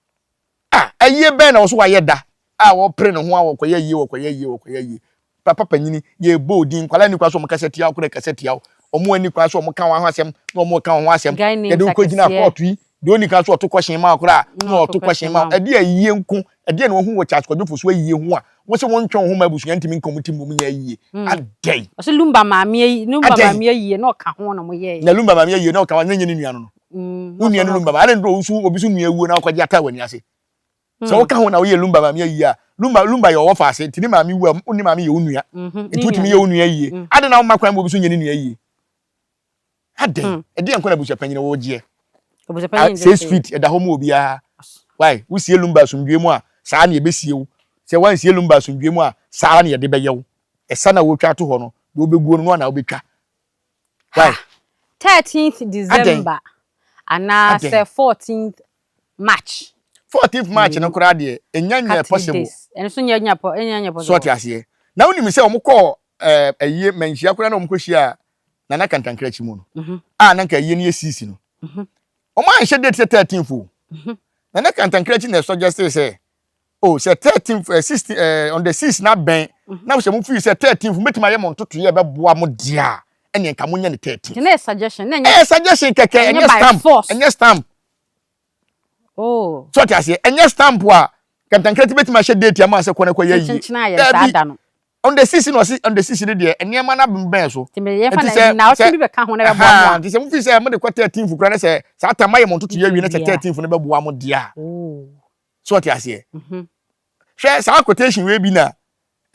Ah, ayie bɛn na ɔso wayɛ da a wɔpere ne ho a wɔkɔyɛ ayie wɔkɔyɛ ayie wɔkɔyɛ ayie. Papa panyini, yɛbɔ odin, nkwadaa nni kwan sɛ wɔn kasa tia wo koraa kasa tia wo. Wɔn ani kwan sɛ wɔn ka wɔn ho asɛm na wɔn ka wɔn ho asɛm. Yɛde wo kɔgyina kɔɔto yi, deɛ ɔnni kwan sɛ ɔto kɔhyen ma wo koraa na ɔto kɔhyen ma wo. Ɛdeɛ ayie nko, ɛdeɛ na wɔhu wɔ Charles Kwadwo Fosu ayie ho a, wo sɛ wɔntwe wo ho ma abusua ntumi nka wɔn ti mmom nyɛ ayie. Adɛn? Ɔsɛ Lumba maame ayi, Lumba maame ayie na ɔka ho na wɔyɛɛ. Na Lumba maame ayie na ɔka ho, na ɛnyɛ ne nua no no. Mm, wo nua no lumba ma adɛn nti obi so obi so nua wuo na wokɔgye ata w'ani ase sɛ mm. woka ho na woyɛ lumba maame ayie a lumba lumba yɛ ɔwɔ faase nti ne maame wu a wo ne maame yɛ wo nua mhm, nti wotumi yɛ wo nua yie mm. adɛn na woma kwan ma obi so nyɛ ne nua yie adɛn mm. ɛdeɛ nkɔ na abusua panyin wɔ gyeɛ 6 feet ɛda hɔ mu obiara why wosie lumba asomdue mu a saa na yɛbɛsie wo sɛ wansie lumba asomdue mu a saa na yɛde bɛyɛ wo ɛsa na wotwa ato hɔ no deɛ wobɛguo no no ana wobɛtwa. Why? 13th December anaasɛ 14th March. 14th March no koraa deɛ ɛnya nyɛ possible. Ɛno nso nyɛ nyɛ ɛnya nyɛ possible. So ɔte aseɛ. Na wonim sɛ wɔn kɔɔ ɛɛ ayie manhyia koraa na wɔn kɔ hyia Nana Kantankrakyi mu no. Mhm. A na nka ayie no yɛ sisi no. Mhm. Wɔn anhyɛ date sɛ 13th o. Mhm. Nana Kantankrakyi na ɛsuggest sɛ oh sɛ 13th eh, 16 eh, on the 6 na bɛn mm -hmm. na sɛ mo feel sɛ 13th mobɛtumi ayɛ mo ntotoeɛ ɛbɛboa mo deɛ a ɛneɛ nka monyɛ no 13th. Ɛyɛ suggestion na ɛnyɛ suggestion kɛkɛ ɛnyɛ stamp ɛnyɛ stamp. Oh. So ɔte aseɛ ɛnyɛ stamp a kantankrati bɛtumi ahyɛ date ama sɛ kɔ na kɔ yɛ yie. Dabi on the 6 na ɔsi on the 6 no deɛ nneɛma no abɛn so. Nti sɛ sɛ nti sɛ mo fi sɛ mo de kɔ 13th kura ne sɛ saa tam ayɛ mo ntotoeɛ awie ne sɛ 13th no bɛboa mo deɛ a. Oh. So ɔte aseɛ? Mhm. Hwɛ saa quotation wei bi na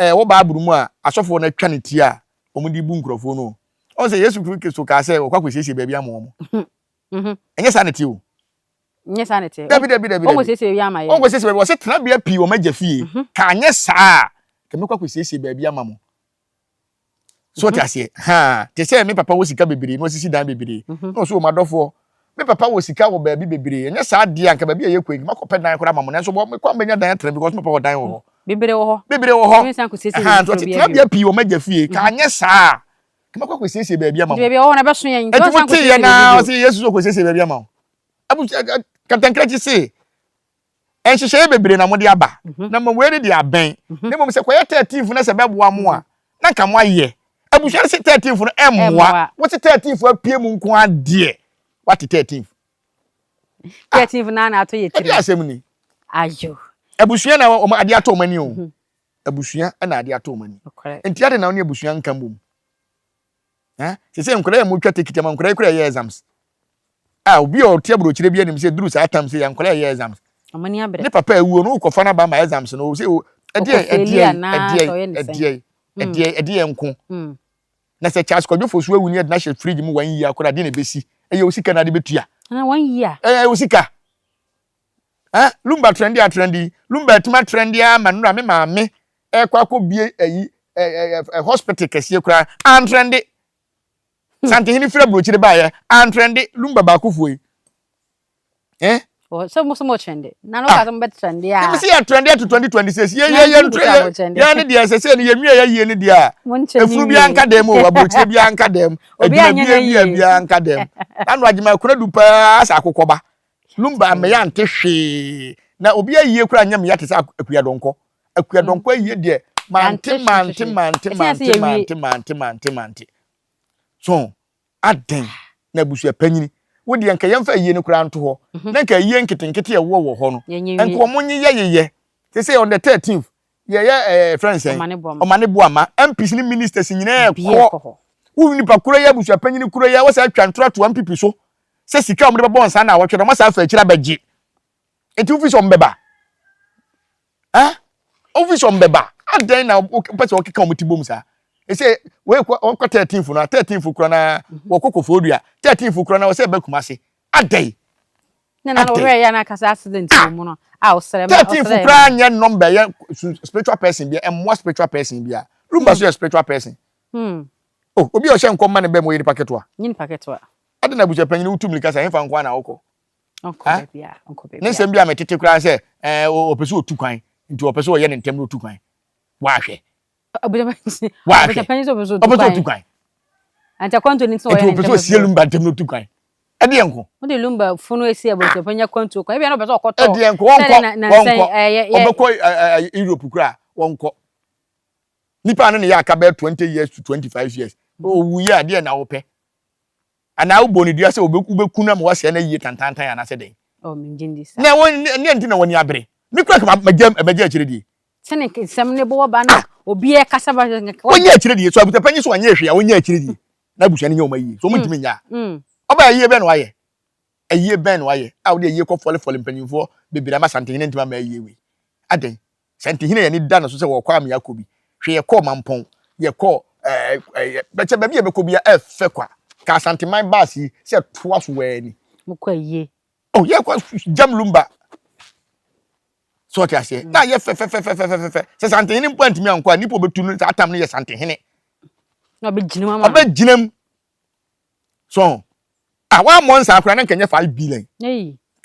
ɛwɔ eh, Bible mu a asɔfoɔ no atwa ne ti a wɔde bu nkurɔfoɔ no. Ɔn sɛ Yesu Kristo kaa sɛ wɔkɔ akɔsiesie baabi ama wɔn. Mhm. Mhm. Ɛnyɛ saa na ɛte o. Nyɛ saa na ɛte. Dabi dabi dabi. Wɔn kɔsiesie baabi ama yɛn. Wɔn kɔsiesie baabi. Wɔsɛ tenabea pii wɔn agya fie. Ka anyɛ saa a, ka mɛkɔ akɔsiesie baabi ama mo. So ɔte aseɛ haa te sɛ me papa wɔ sika bebree na ɔsisi dan bebree mhm. na ɔsɛ wɔn adɔfoɔ me papa wɔ sika wɔ baabi bebree ɛnyɛ saa deɛ anka baabi a yɛkɔ yi makɔpɛ dan koraa ma mo nanso mekɔ ambɛnya dan atena because me papa wɔ dan wɔ hɔ bebree wɔ hɔ bebree wɔ hɔ ha nti ɔte tenabea pii wɔ m'agya fie ka mhm. anyɛ saa ka makɔ akɔsiesie baabi ama mo baabi a wɔwɔ no ɛbɛso yɛn nti mo te yɛ naa ɔsɛ Yesu so kɔsiesie baabi ama wo abusua kantankrakyi se Nhyehyɛeɛ bebree na mode aba, mhm. na mmom wei ne deɛ abɛn. Mhm. Na mmom sɛ kɔyɛ 13th na sɛ bɛboa mo a, na nka moayɛ. Abusua no se 13th no ɛmmoa. Wote 13th apue mu nko adeɛ. Wate 13th. 13th na na ato yɛ tiri. Ɛde asɛm ni. Ayo. Abusua na wɔn ade ato wɔn ani o. Mhm. Abusua na ade ato wɔn ani. Nti ade na wɔn ne abusua nka mbom. Eh? Sɛ sɛ nkwadaa yɛ mo twa tekiti ama nkwadaa yi kura yɛ exams. Ah, obi a ɔte aburokyire bi anim sɛ duru saa tam sɛ yɛ nkwadaa yɛ exams. Ne papa awuo no wokɔfa no aba ma exams no sɛ ɛdeɛ ɛdeɛ ɛdeɛ ɛdeɛ ɛdeɛ ɛdeɛ nko. Hmm. Na sɛ Charles Kwadwo Fosu awu ne yɛde no ahyɛ fridge mu one year koraa deɛ na ɛbɛsi? Ɛyɛ wo sika na ade bɛtua. Ah, one year. Ɛyɛ wo sika. Eh, Lumba trendy atrendi. Lumba atumi atrendi ara ma nnora me maame ɛkɔ akɔbie ayi ɛ ɛ hospital kɛseɛ koraa antrende. Hmm. Santehene firi aburokyire baeɛ antrende Lumba baakofoɔ yi. Eh? Oh, so mo so mo trende. Na no ka so mo bet trende a. Mi si yɛ trende to 2026. Ye ye ye ntre ye. Ye ne deɛ sɛ sɛ ne yɛ nwie yɛ yie ne deɛ a. Efunu bi anka dɛm o, aburokyire bi anka dɛm. Adwuma bi bi bi anka dɛm. Na no adwuma kura du paa sɛ akokɔba. Lumba amɛyɛ ante hwee. Na obi ayie kura nyɛ me ya te sɛ akua dɔnkɔ. Akua dɔnkɔ ayie deɛ mante mante mante mante mante mante mante mante. So Adɛn na abusua panyin, wo deɛ nka yɛmfa ayie no koraa nto hɔ, mhm. na nka ayie nketenkete a ɛwɔ wɔ hɔ no, nka wɔn nyeyɛ yeyɛ. Te sɛ on the 13th, yɛyɛ ɛɛ eh, fɛn sɛn, ɔmane boama, MPs ne ministers nyinaa kɔ. Wo nipa koro yi abusua panyin koro yi a wɔsɛ atwa ntora to MPP so sɛ sika a wɔde bɛbɔ nsa na awɔtwe no wɔn asa afa akyire abɛgye. Nti wofi sɛ wɔn bɛba. Eh? Wofi sɛ wɔn bɛba. Adɛn na wopɛ sɛ wɔkeka wɔn ti bom saa? Ɛsɛ wei kɔ wɔkɔ 13 fo no 13 fo kura na mhm. wɔkɔ kɔfoɔ dua 13 fo kura na wɔsɛ ɛbɛ Kumase. Adɛn? Ne na wɔhwɛ yɛ na kasa accident wɔ mu no a ɔsrɛ ma 13 fo kura nyɛ number yɛ spiritual person bi ɛmmoa spiritual person bi a. Lumba so yɛ spiritual person. Hmm. Oh, obi a ɔhyɛ nkɔm ma ne bɛn mu ɔyɛ nipa ketewa. Nyɛ nipa ketewa. Adɛn na abusua panyin wotu mirika sɛ ɛhefa nko ara na wokɔ? Ne nsɛm bi a metete koraa sɛ ɛɛ ɔpɛ sɛ ɔtu kwan nti ɔpɛ sɛ ɔyɛ ne ntɛm na ɔtu kwan. Wahwɛ. Wahwɛ. Ɔpɛ sɛ ɔtu kwan. Nti ɔpɛ sɛ ɔsie lumba ntɛm na ɔtu kwan. Ɛdeɛ nko. Wode lumba funu esi abusuapanyin akwantuo kwan. Ebia na ɔpɛ sɛ ɔkɔtɔ. Ɛdeɛ nko wɔnkɔ wɔnkɔ ɔbɛkɔ Europe koraa wɔnkɔ. Nipa no ne yɛ aka bɛyɛ 20 years to 25 years. Owu yɛ adeɛ na wopɛ. Anaa wobɔ no dua sɛ wobɛku no ama wasɛe no ayie tantantan anaasɛ dɛn? Oh, mengye ndi saa. Na wɔn ne nti na wɔn ani abere. Me kura kama magya magya akyire die. Sɛ ne nsɛm ne bɔwɔ ba no ah! obi ɛkasa ba. Wɔnyɛ akyire die so abusuapanyin so wɔnyɛ hwee a wɔnyɛ akyire die na abusua no nyɛ wɔn ayie so wɔn ntumi nyɛ a. Mm. Ɔba ayie bɛn na wayɛ? Ayie bɛn na wayɛ a wɔde ayie kɔ fɔlefɔle mpanyinfoɔ bebree ama santehene ntumi ama ayie wei? Adɛn? Santehene yɛn ani da no so sɛ wɔkɔ ame akɔ bi. Hwɛ yɛkɔɔ Mampɔn, yɛkɔɔ ɛɛ ɛɛ bɛkyɛ baabi a yɛbɛkɔ bia ɛfɛ kwa. Ka Asanteman baasi yi sɛ toa so waa ni. Mokɔ ayie. Oh yɛkɔ Jam Lumba. So ɔte aseɛ. Na ayɛ fɛfɛfɛfɛfɛfɛ. Sɛ Santehene mpo antumi ankɔ a nipa obetu no saa tam no yɛ Santehene. Na ɔbɛgyina mu ama. Ɔbɛgyina mu. So ah wammɔ nsaa koraa na nka nyɛ 5 billion.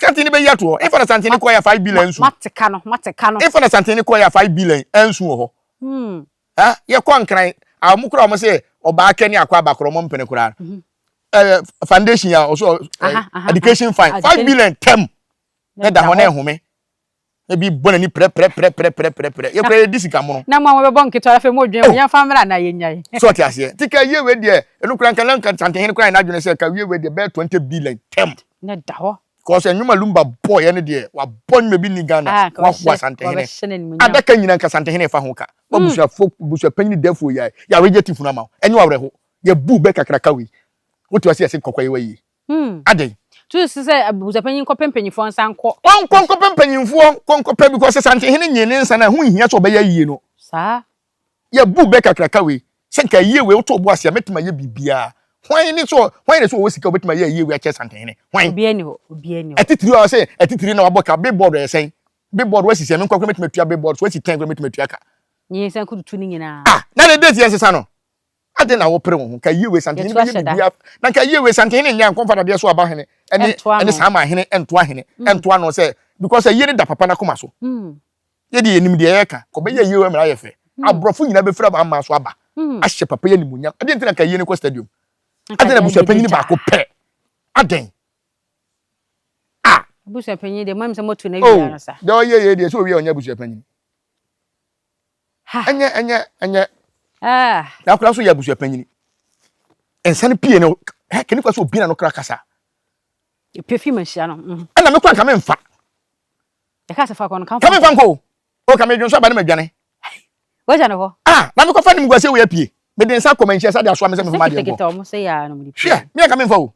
Santene bɛyi ato hɔ. Ɛfa na Santene kɔɛ a 5 billion nsu. Mate ka no, mate ka no. Ɛfa na Santene kɔɛ a 5 billion nsu wɔ hɔ. Hmm. Ha yɛkɔ nkran a wɔn kora wɔn sɛ ɔbaa kɛ ne akɔ aba korɔ wɔn mpene koraa. Mhm. Eh, foundation a ɔso eh, education fine 5 billion tɛm na da hɔ na ɛhome. Ebi bɔ n'ani prɛprɛprɛprɛprɛprɛ. Yɛ kura yɛ di sika mono. Na mo a mobɛbɔ nketewa afei mo dwen ho yɛn fa mmra na yɛn nyae. So ɔte aseɛ. Nti ka yie wei deɛ ɛno kura nka na nka Santehene kura yɛ n'adwene sɛ ka wie wei deɛ bɛyɛ 20 billion tɛm. Na da hɔ. Cause ɛnwuma Lumba bɔ yɛ no deɛ wabɔ nwuma bi ni Ghana ah, wahoa Santehene. Adaka nyina nka Santehene fa ho ka. Wabusuafo hmm. busua panyin dɛfo yɛ yɛ reject funu ama wo. Ɛnyɛ awerɛho. Yɛ bu bɛ kakraka wei. Wote ase yɛse kɔkɔ yɛ wa yie. Hmm. Adɛn? Tu si sɛ abusuapanyin nkɔpɛ mpanyinfoɔ nsa nkɔ. Ɔnkɔ nkɔpɛ mpanyinfoɔ nkɔ nkɔpɛ because Santehene nyee ne nsa no a ɛho nhia sɛ ɔbɛyɛ ayie no. Saa. Yɛbu bɛ kakraka wei sɛ nka ayie wei wotoo bo ase a mɛtumi ayɛ biribiara. Hwan ne sɛ hwan ne sɛ ɔwɔ sika a ɔbɛtumi ayɛ ayie wei akyɛ Santehene? Hwan? Obiara ni hɔ. Obiara ni hɔ. Atitire a ɔsɛ atitire na wabɔ ka billboard ɛyɛ sɛn? Billboard wasi sɛn? Me nkɔ koraa mɛtumi atua billboard so wasi tɛn koraa mɛtumi atua ka. Nyinsɛn kututu ne nyinaa. Ah! Na ne date yɛ nsesa no. Adɛn na wopere wo ho? Nka yie wei Santehene bɛyɛ biribi na nka yie wei Santehene nyɛ nkɔmfa dadeɛ so aba hene ɛne ɛne saa ma hene ɛntoa hene mm. ɛntoa no sɛ because ayie no da papa n'akoma so. Mm. Yɛ deɛ yɛnim deɛ yɛka kɔbɛyɛ ayie wei mmerɛ ayɛ fɛ. Mm. Aborɔfo nyinaa bɛfiri aba ama so aba ahyɛ papa yɛ animuonyam. Adɛn nti na nka ayie no kɔ stadium? Adɛn na abusuapanyin baako pɛ? Adɛn? Ah! Abusuapanyin deɛ mo sɛ motu no awia no sa. Oh, deɛ ɔyɛ yɛ deɛ sɛ owie a ɔnyɛ abusuapanyin. Ɛnyɛ ɛnyɛ ɛnyɛ. Ah. Na akora nso yɛ abusua panyin. Nsa no pie no, hɛ kene kwa so obi na no kra kasa. Epie fi manhyia no. Mm. Ɛna me kora nka memfa. Yɛka sɛ fa kɔ no ka mfa. Ka memfa nkɔ o. O ka medwonsɔ aba ne madwane. Wagya ne hɔ. Ah, na mekɔfa ne mguase wei apue. Mede nsa kɔ manhyia sa de asoa me sɛ mefa m'adeɛ nkɔ. Hwɛ, me anka memfa o.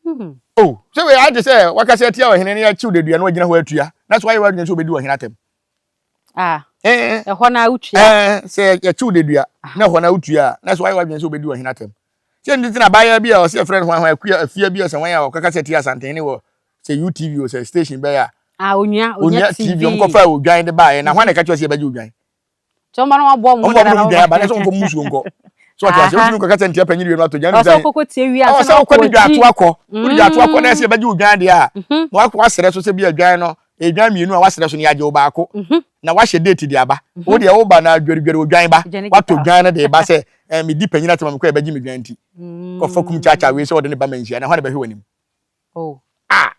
Hmm. O, sɛ wei ayɛ te sɛ wakasa atia ɔhene ne akyiw dadua na wagyina hɔ atua. Na so wayɛ w'adwene sɛ obedi ɔhene atɛm. Ah. Eh. Ɛhɔ na wotua. Eh, sɛ yɛkyiw dadua na ɛhɔ na wotua a, na so wayɛ w'adwene sɛ obedi ɔhene atɛm. Sɛ nti na abaayewa bi a ɔsɛ yɛfrɛ no hwan hwan akua afia bi a sɛ hwan a ɔkakasa atia Asantehene wɔ sɛ UTV o sɛ station bɛyɛ a. Ah, onua, onua TV. Wɔn kɔfa odwan de baayɛ na hwan na ɛka kyerɛ sɛ yɛbɛgye odwan. Tí wɔn ba no wɔn bɔ wɔn ho dada na wɔn dwan aba na sɛ wɔn fɔ musuo nkɔ. So ɔte ase wotumi kɔka sɛ ntia panyin wie no ato gyan no. Ɔsɛ ɔkɔkɔ tie wie ansa na ɔkɔ de dwa ato akɔ. Wode dwa ato akɔ na ɛsɛ yɛbɛgye odwan deɛ a. Na wakɔ asrɛ so sɛ bi adwan no edwan mmienu a wasrɛ so no yɛagye wo baako. Na wahyɛ date de aba. Wo deɛ woba na dwaredware odwan ba. Wato dwan no de ba sɛ ɛɛ medi panyin atɛm a mekɔ yɛbɛgye me dwan nti. Kɔfa kum kyaakyaa wei sɛ ɔde ne ba ma nhyia na hwan na bɛhwɛ w'anim. Oh. Ah!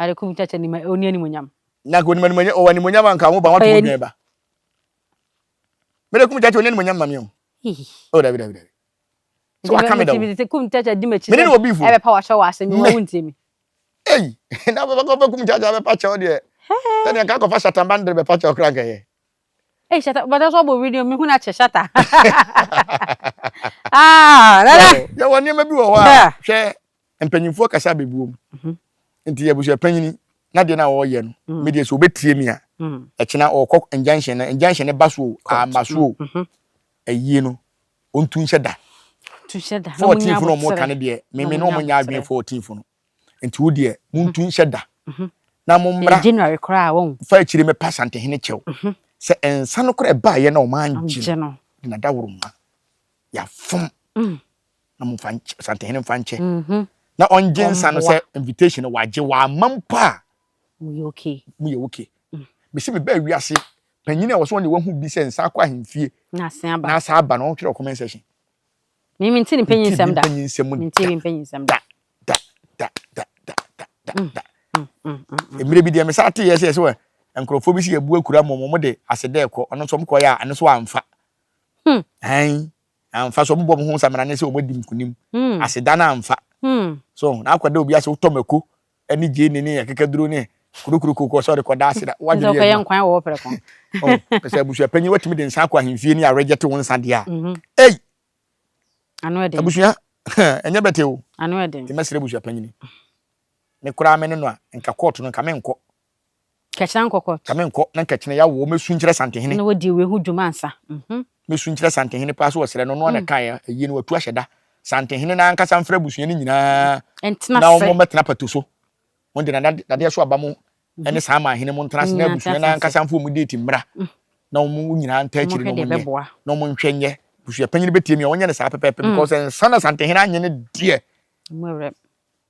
Ade kum kyakya ni ma oni animonyam. Na ko ni ma o animonyam anka mo ba wato mo dwen ba. Me de kum kyakya oni animonyam ma me o. Oh dabi dabi dabi. So waka me da o. Me kum kyakya di machi. Me ne obi fo. Ebe pa wa hwe wa asem wa wuntie mi. Ei, na baba ko kum kyakya be pa kyɛw de. Sɛ ne ka ko fa shatan bandre be pa kyɛw kra nka ye. Ei shata, but that's what video me hu na kyɛ shata. Ah, nana. Yɛ wɔ nneɛma bi wɔ hɔ a, hwɛ mpanyinfoɔ kasa abɛbuo mu. Mhm. Nti yɛ abusua panyini na deɛ na ɔreyɛ no, mm. me deɛ sɛ ɔbɛtie mi a, mm. ɛkyena ɔkɔ injunction na injunction ne ba so o, ama so o, mhm. ayie no, ɔntu nhyɛ da. 14 fo na ɔmo ka no deɛ, meme na ɔmo nyɛ adwene 14 fo no. Nti wo deɛ montu nhyɛ da mhm. na mommra January koraa wɔn fa akyire mɛpa Asantehene kyɛw mhm. sɛ nsa no koraa ɛbaeɛ na ɔma angye no de nadaworo ma yɛafom mm. na momfa Asantehene mfa nkyɛ mhm. na ɔngye nsa no sɛ invitation no wagye wama mpo a moyɛ okay moyɛ okay mm. mesi mebaa wiase panyin a wɔsɛ wɔn de wahu bi sɛ nsa akɔ ahemfie na asa aba na ɔntwerɛ comment section Me mente ne mpanyinsɛm da. Mente ne mpanyinsɛm da. Da da da da da da mm, da. Mm, mm, Mmerɛ bi deɛ mesa te yɛ sɛ sɛ nkurɔfoɔ bi si yɛbu akura mu wɔn de ase dɛ kɔ ɔno nso wɔn kɔ yɛ a ɛno nso amfa. Hmm. Ɛn amfa so wɔn bɔ wɔn ho samina ne sɛ wɔn adi nkunim. Hmm. Aseda no amfa. Hmm. So na akɔda obi ase wotɔ mako ne gyeene ne akekaduro ne kurokuroko kɔ sɛ ɔde kɔda ase da wadwene yɛ adwuma nkwan wɔ hɔ prɛko oh, sɛ abusua panyin watumi de nsa akɔ ahemfie ne aregyɛte wo nsa deɛ a mhm. ei ano ɛden abusua ɛnyɛ bɛte o ano ɛden nti mɛsrɛ abusua panyin me koraa me ne no a nka kɔɔto no nka menkɔ Kɛkyena nkɔ court. Ka menkɔ na nka kyena yawo mɛsu nkyerɛ Santehene. Na wadi wei ho dwuma ansa. Mhm. Mɛsu nkyerɛ Santehene paa sɛ ɔsrɛ no, ɔno ara na ɛkaeɛ, ayie no watu ahyɛ da. Santehene no ankasa mfrɛ abusua no nyinaa Ɛntena na ase. wɔn mmɛtena pato so. Wɔn de dadeɛ so aba mo ne saa amanhene mo ntena ase na Nyinaa abusua ntena no ase. ankasa mfa wɔn date mmra na wɔn nyinaa ntaa akyiri Wɔhwɛ na deɛ wɔn nyɛ ɛbɛboa. na wɔn nhwɛ nyɛ. Abusua panyin bɛtie mi a wɔnyɛ no saa pɛpɛɛpɛ because nsa na Santehene anyɛ no deɛ. Emu ɛwerɛ.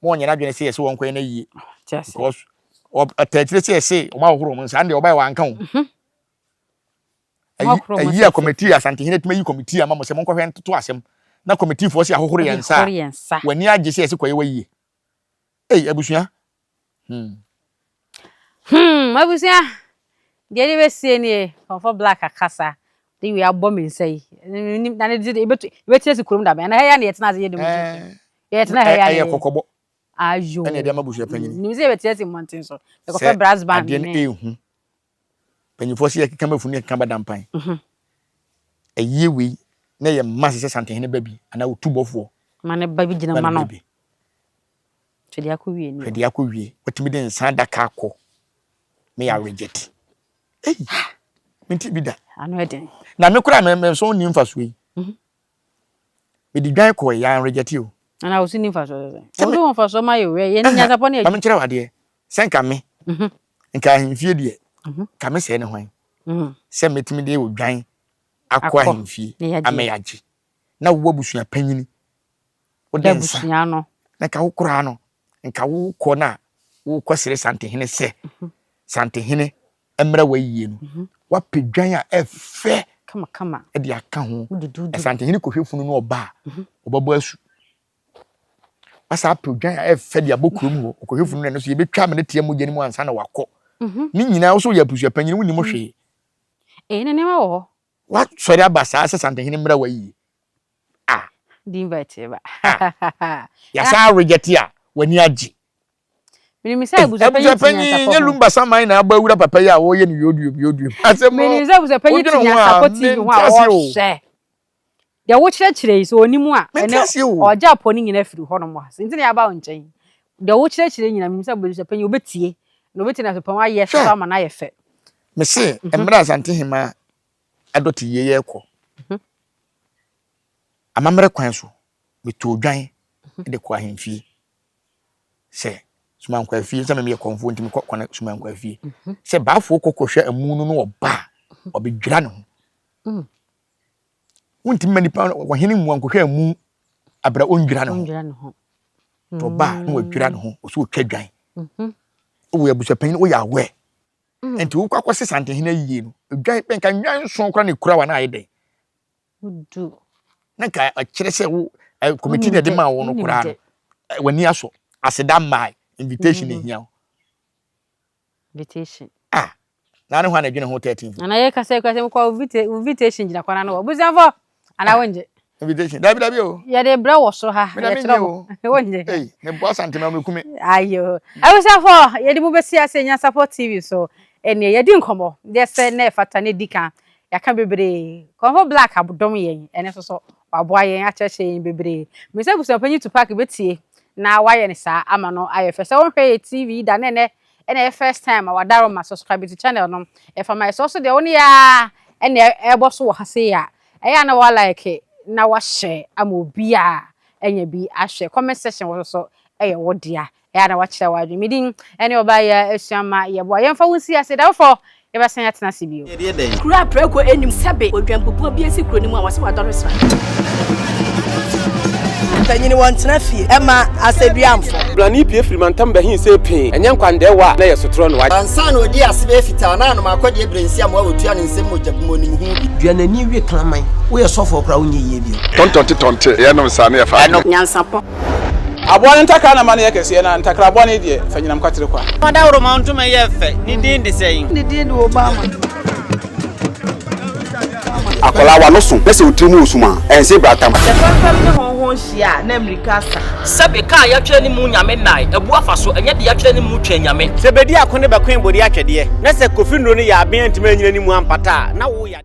Ma wɔnyɛ n'adwene sɛ yɛsɛ wɔnkɔyɛ no ayie because ɔtaa akyire sɛ yɛse wɔn ahohoro wɔn nsa ɛnde ɔbaeɛ wanka o mhm. ayi a kɔmitii Asantehene atumi ayi kɔmitii ama mo sɛ monkɔhwɛ ntoto asɛm na kɔmitiifoɔ sɛ ahohoro yɛn nsa a w'ani agye sɛ yɛse kɔyɛ wayie ei abusua hmm. Hmm, abusua, deɛ de bɛsie nie, Kɔmfɔ Black akasa, de wei abɔ me nsa yi. Na ne de ebɛtena si kurom da bɛn, na ha ya na yɛtena ase yɛ dɛm eh, yɛtena ha ya ɛyɛ kɔkɔbɔ. Ayo. Ɛna ɛde ama abusua panyin. Nim sɛ yɛbɛtena si mmɔnten so. Yɛkɔfɛ brass band. Adeɛ no ehu. Panyinfoɔ sɛ yɛkeka ma funu yɛkeka ba dampan. Mhm. Ɛyie wei na yɛ mma sɛ Santehene ba bi anaa otu bɔfoɔ. Ma ne ba bi gyina ma no. Hwɛ deɛ akɔ wie ni. Hwɛ deɛ akɔ wie. Watumi de nsa adaka akɔ. Me yɛ reject. Ei, mente bi da. Ano ɛden. Na me koraa me me so nni mfasoɔ yi. Mhm. Mede dwan kɔɔ yɛ reject o. Ana wo so nni mfasoɔ sɛ. Wo so wɔ mfasoɔ ma yɛ o. Yɛ ne nyansapɔ ne adwuma. Ma menkyerɛ wo adeɛ. Sɛ nka me. Mhm. Nka ahemfie deɛ. Mhm. Nka me sɛɛ ne hwan. Mhm. Sɛ metumi de odwan akɔ ahemfie ama yɛagye. Na wo abusua panyini wode nsa abusua no. Na nka wo koraa no, nka wokɔ no a wokɔ sere Santehene sɛ mhm. Santehene mmra wayie no, mhm. wapɛ dwan a ɛfɛ kamakama de aka ho. Na Santehene kɔhwɛ funu no ɔba a, mhm. ɔbɛbɔ asu. Wasa apɛ dwan a ɛfɛ de abɔ kurom hɔ, ɔkɔhwɛ funu no ɛno so yɛbɛtwa amene tia mogya no mu ansa na wakɔ. Ne nyinaa wo so yɛ abusua panyin wonim hwee. Eh, na nneɛma wɔ hɔ. Wasɔre aba saa sɛ Santehene mmra wayie. Ah. Di invite ba. Ah. Yasa reject a w'ani agye. Menim sɛ abusuapanyin te Abusuapanyin nyansapɔ nyɛ ho. Lumba saman na abɔ awura papa yi a wɔyɛ no yoduom yoduom. Asɛm no Menim sɛ abusuapanyin te wodwene ho a nyansapɔ TV ho mente a aseɛ o. ɔhwɛ. Deɛ wokyerɛkyerɛ yi sɛ ɔnim a Mente ɛnɛ aseɛ o. ɔgye apɔ no nyina firi hɔnom ha. Nti na yɛaba wo nkyɛn. Deɛ wokyerɛkyerɛ nyina menim sɛ abusuapanyin ɔbɛtie na ɔbɛtie na abusuapanyin ayɛ so Hwɛ ama no ayɛ fɛ. mese mmerɛ Asantehema adɔte yie yɛrekɔ amammerɛ kwan so metoo dwan de kɔ ahemfie sɛ Sumankwaa fie sɛ meyɛ kɔmfoɔ nti mekɔ kɔne Sumankwaa fie sɛ baafoɔ kɔ kɔhwɛ amu no na ɔba a ɔbɛdwira ne ho. Wontumi ma nipa ɔhene mu ankɔhwɛ amu abira ɔndwira ne ho. Ɔndwira ne ho. Nti ɔba a na wadwira ne ho ɔsɛ ɔtwa dwan. Wowɔ abusuapanyin woyɛ aware. Nti wokɔ akɔse Santehene ayie no dwan bɛn ka nnwan nson koraa na ekura wa na ayɛ dɛn? Wodu. Na nka ɛkyerɛ sɛ wo kɔmiti na ɛde maa wo no koraa no w'ani asɔ aseda mmaa invitation na ehia wo. Invitation. Ah na ne hwan na ɛdwene ho 13 fo. Nana yɛ kasa kasa mu kɔ invitation gyina kwan ano wɔ busuafo anaa wongye. Invitation dabi dabi o. Yɛde brɛ wɔ soro ha yɛkyerɛ mo wongye. Ei me bɔ asante ma me kume. Ayo abusuafo yɛde mo bɛsi ase Nyansapɔ TV so ɛneɛ yɛdi nkɔmmɔ deɛ sɛ na ɛfata na ɛdi kan yɛaka bebree Kɔmfo Black adom yɛn ɛne nso so waboa yɛn akyerɛkyerɛ yɛn bebree mesɛ abusuapanyin Tupac bɛtie na wayɛ no saa ama no ayɛ fɛ sɛ wonhwɛ yɛ TV da na ɛnɛ ɛna ɛyɛ first time a wadaro ma subscribe to channel no ɛfa ma ɛsɛ ɔso deɛ wo ne yɛ a ɛna ɛbɔ so wɔ ha sei a ɛyɛ a na wa like na wa share ama obi a anya bi ahwɛ comment section wɔ so ɛyɛ wo dea ɛyɛ a na wakyerɛ w'adwene me din ɛne ɔbaa yɛ asua ma yɛboa yɛmfa wo nsi ase da foforɔ yɛbɛsan atena ase bio. Kuro a prako nnim sɛbe odwanpupuo bi asi kuro no mu a wɔse wadɔre sra. Mpanyini wɔntena fie ɛma asɛduamfo. Blani pue firi mantam bɛhee see pee, ɛnyɛ nkwandɛɛwa a na ɛyɛ sotorɔ no. Ansa na ɔdii ase bɛyɛ fitaa na anom akɔdeɛ berɛ nsi amoa wɔtua ne nsam mogya bi mu ɔnim ho bi. Dua n'ani we kraman. Woyɛ sɔfoɔ koraa wonyɛ yie bio. Tɔntɔnte tɔnte yɛnom saa na yɛfa adwene. Nyansapɔ. Aboa no ntakra na ma no yɛ kɛseɛ, na ntakra bɔne deɛ, fa nyinam kwatere kwa. Ɔdawuroma ntoma yɛ fɛ, ne din de sɛn? Ne din de Obama. Akwadaa w'ano so na sɛ wo tiri mu wɔ sum a, ɛnse bratam. Sɛ fɛmfɛm ne hɔnhɔn hyia a, na mmirika asa. Sɛbe ka a yɛatwerɛ ne mu Nyame nnae, abu afa so, ɛnyɛ deɛ yɛatwerɛ ne mu Twɛn Nyame. Sɛ bedi ako ne bɛkoe bode atwɛdeɛ, na sɛ Kofi nnuro no yɛ aben antumi anyina ne mu ampata a, na wo.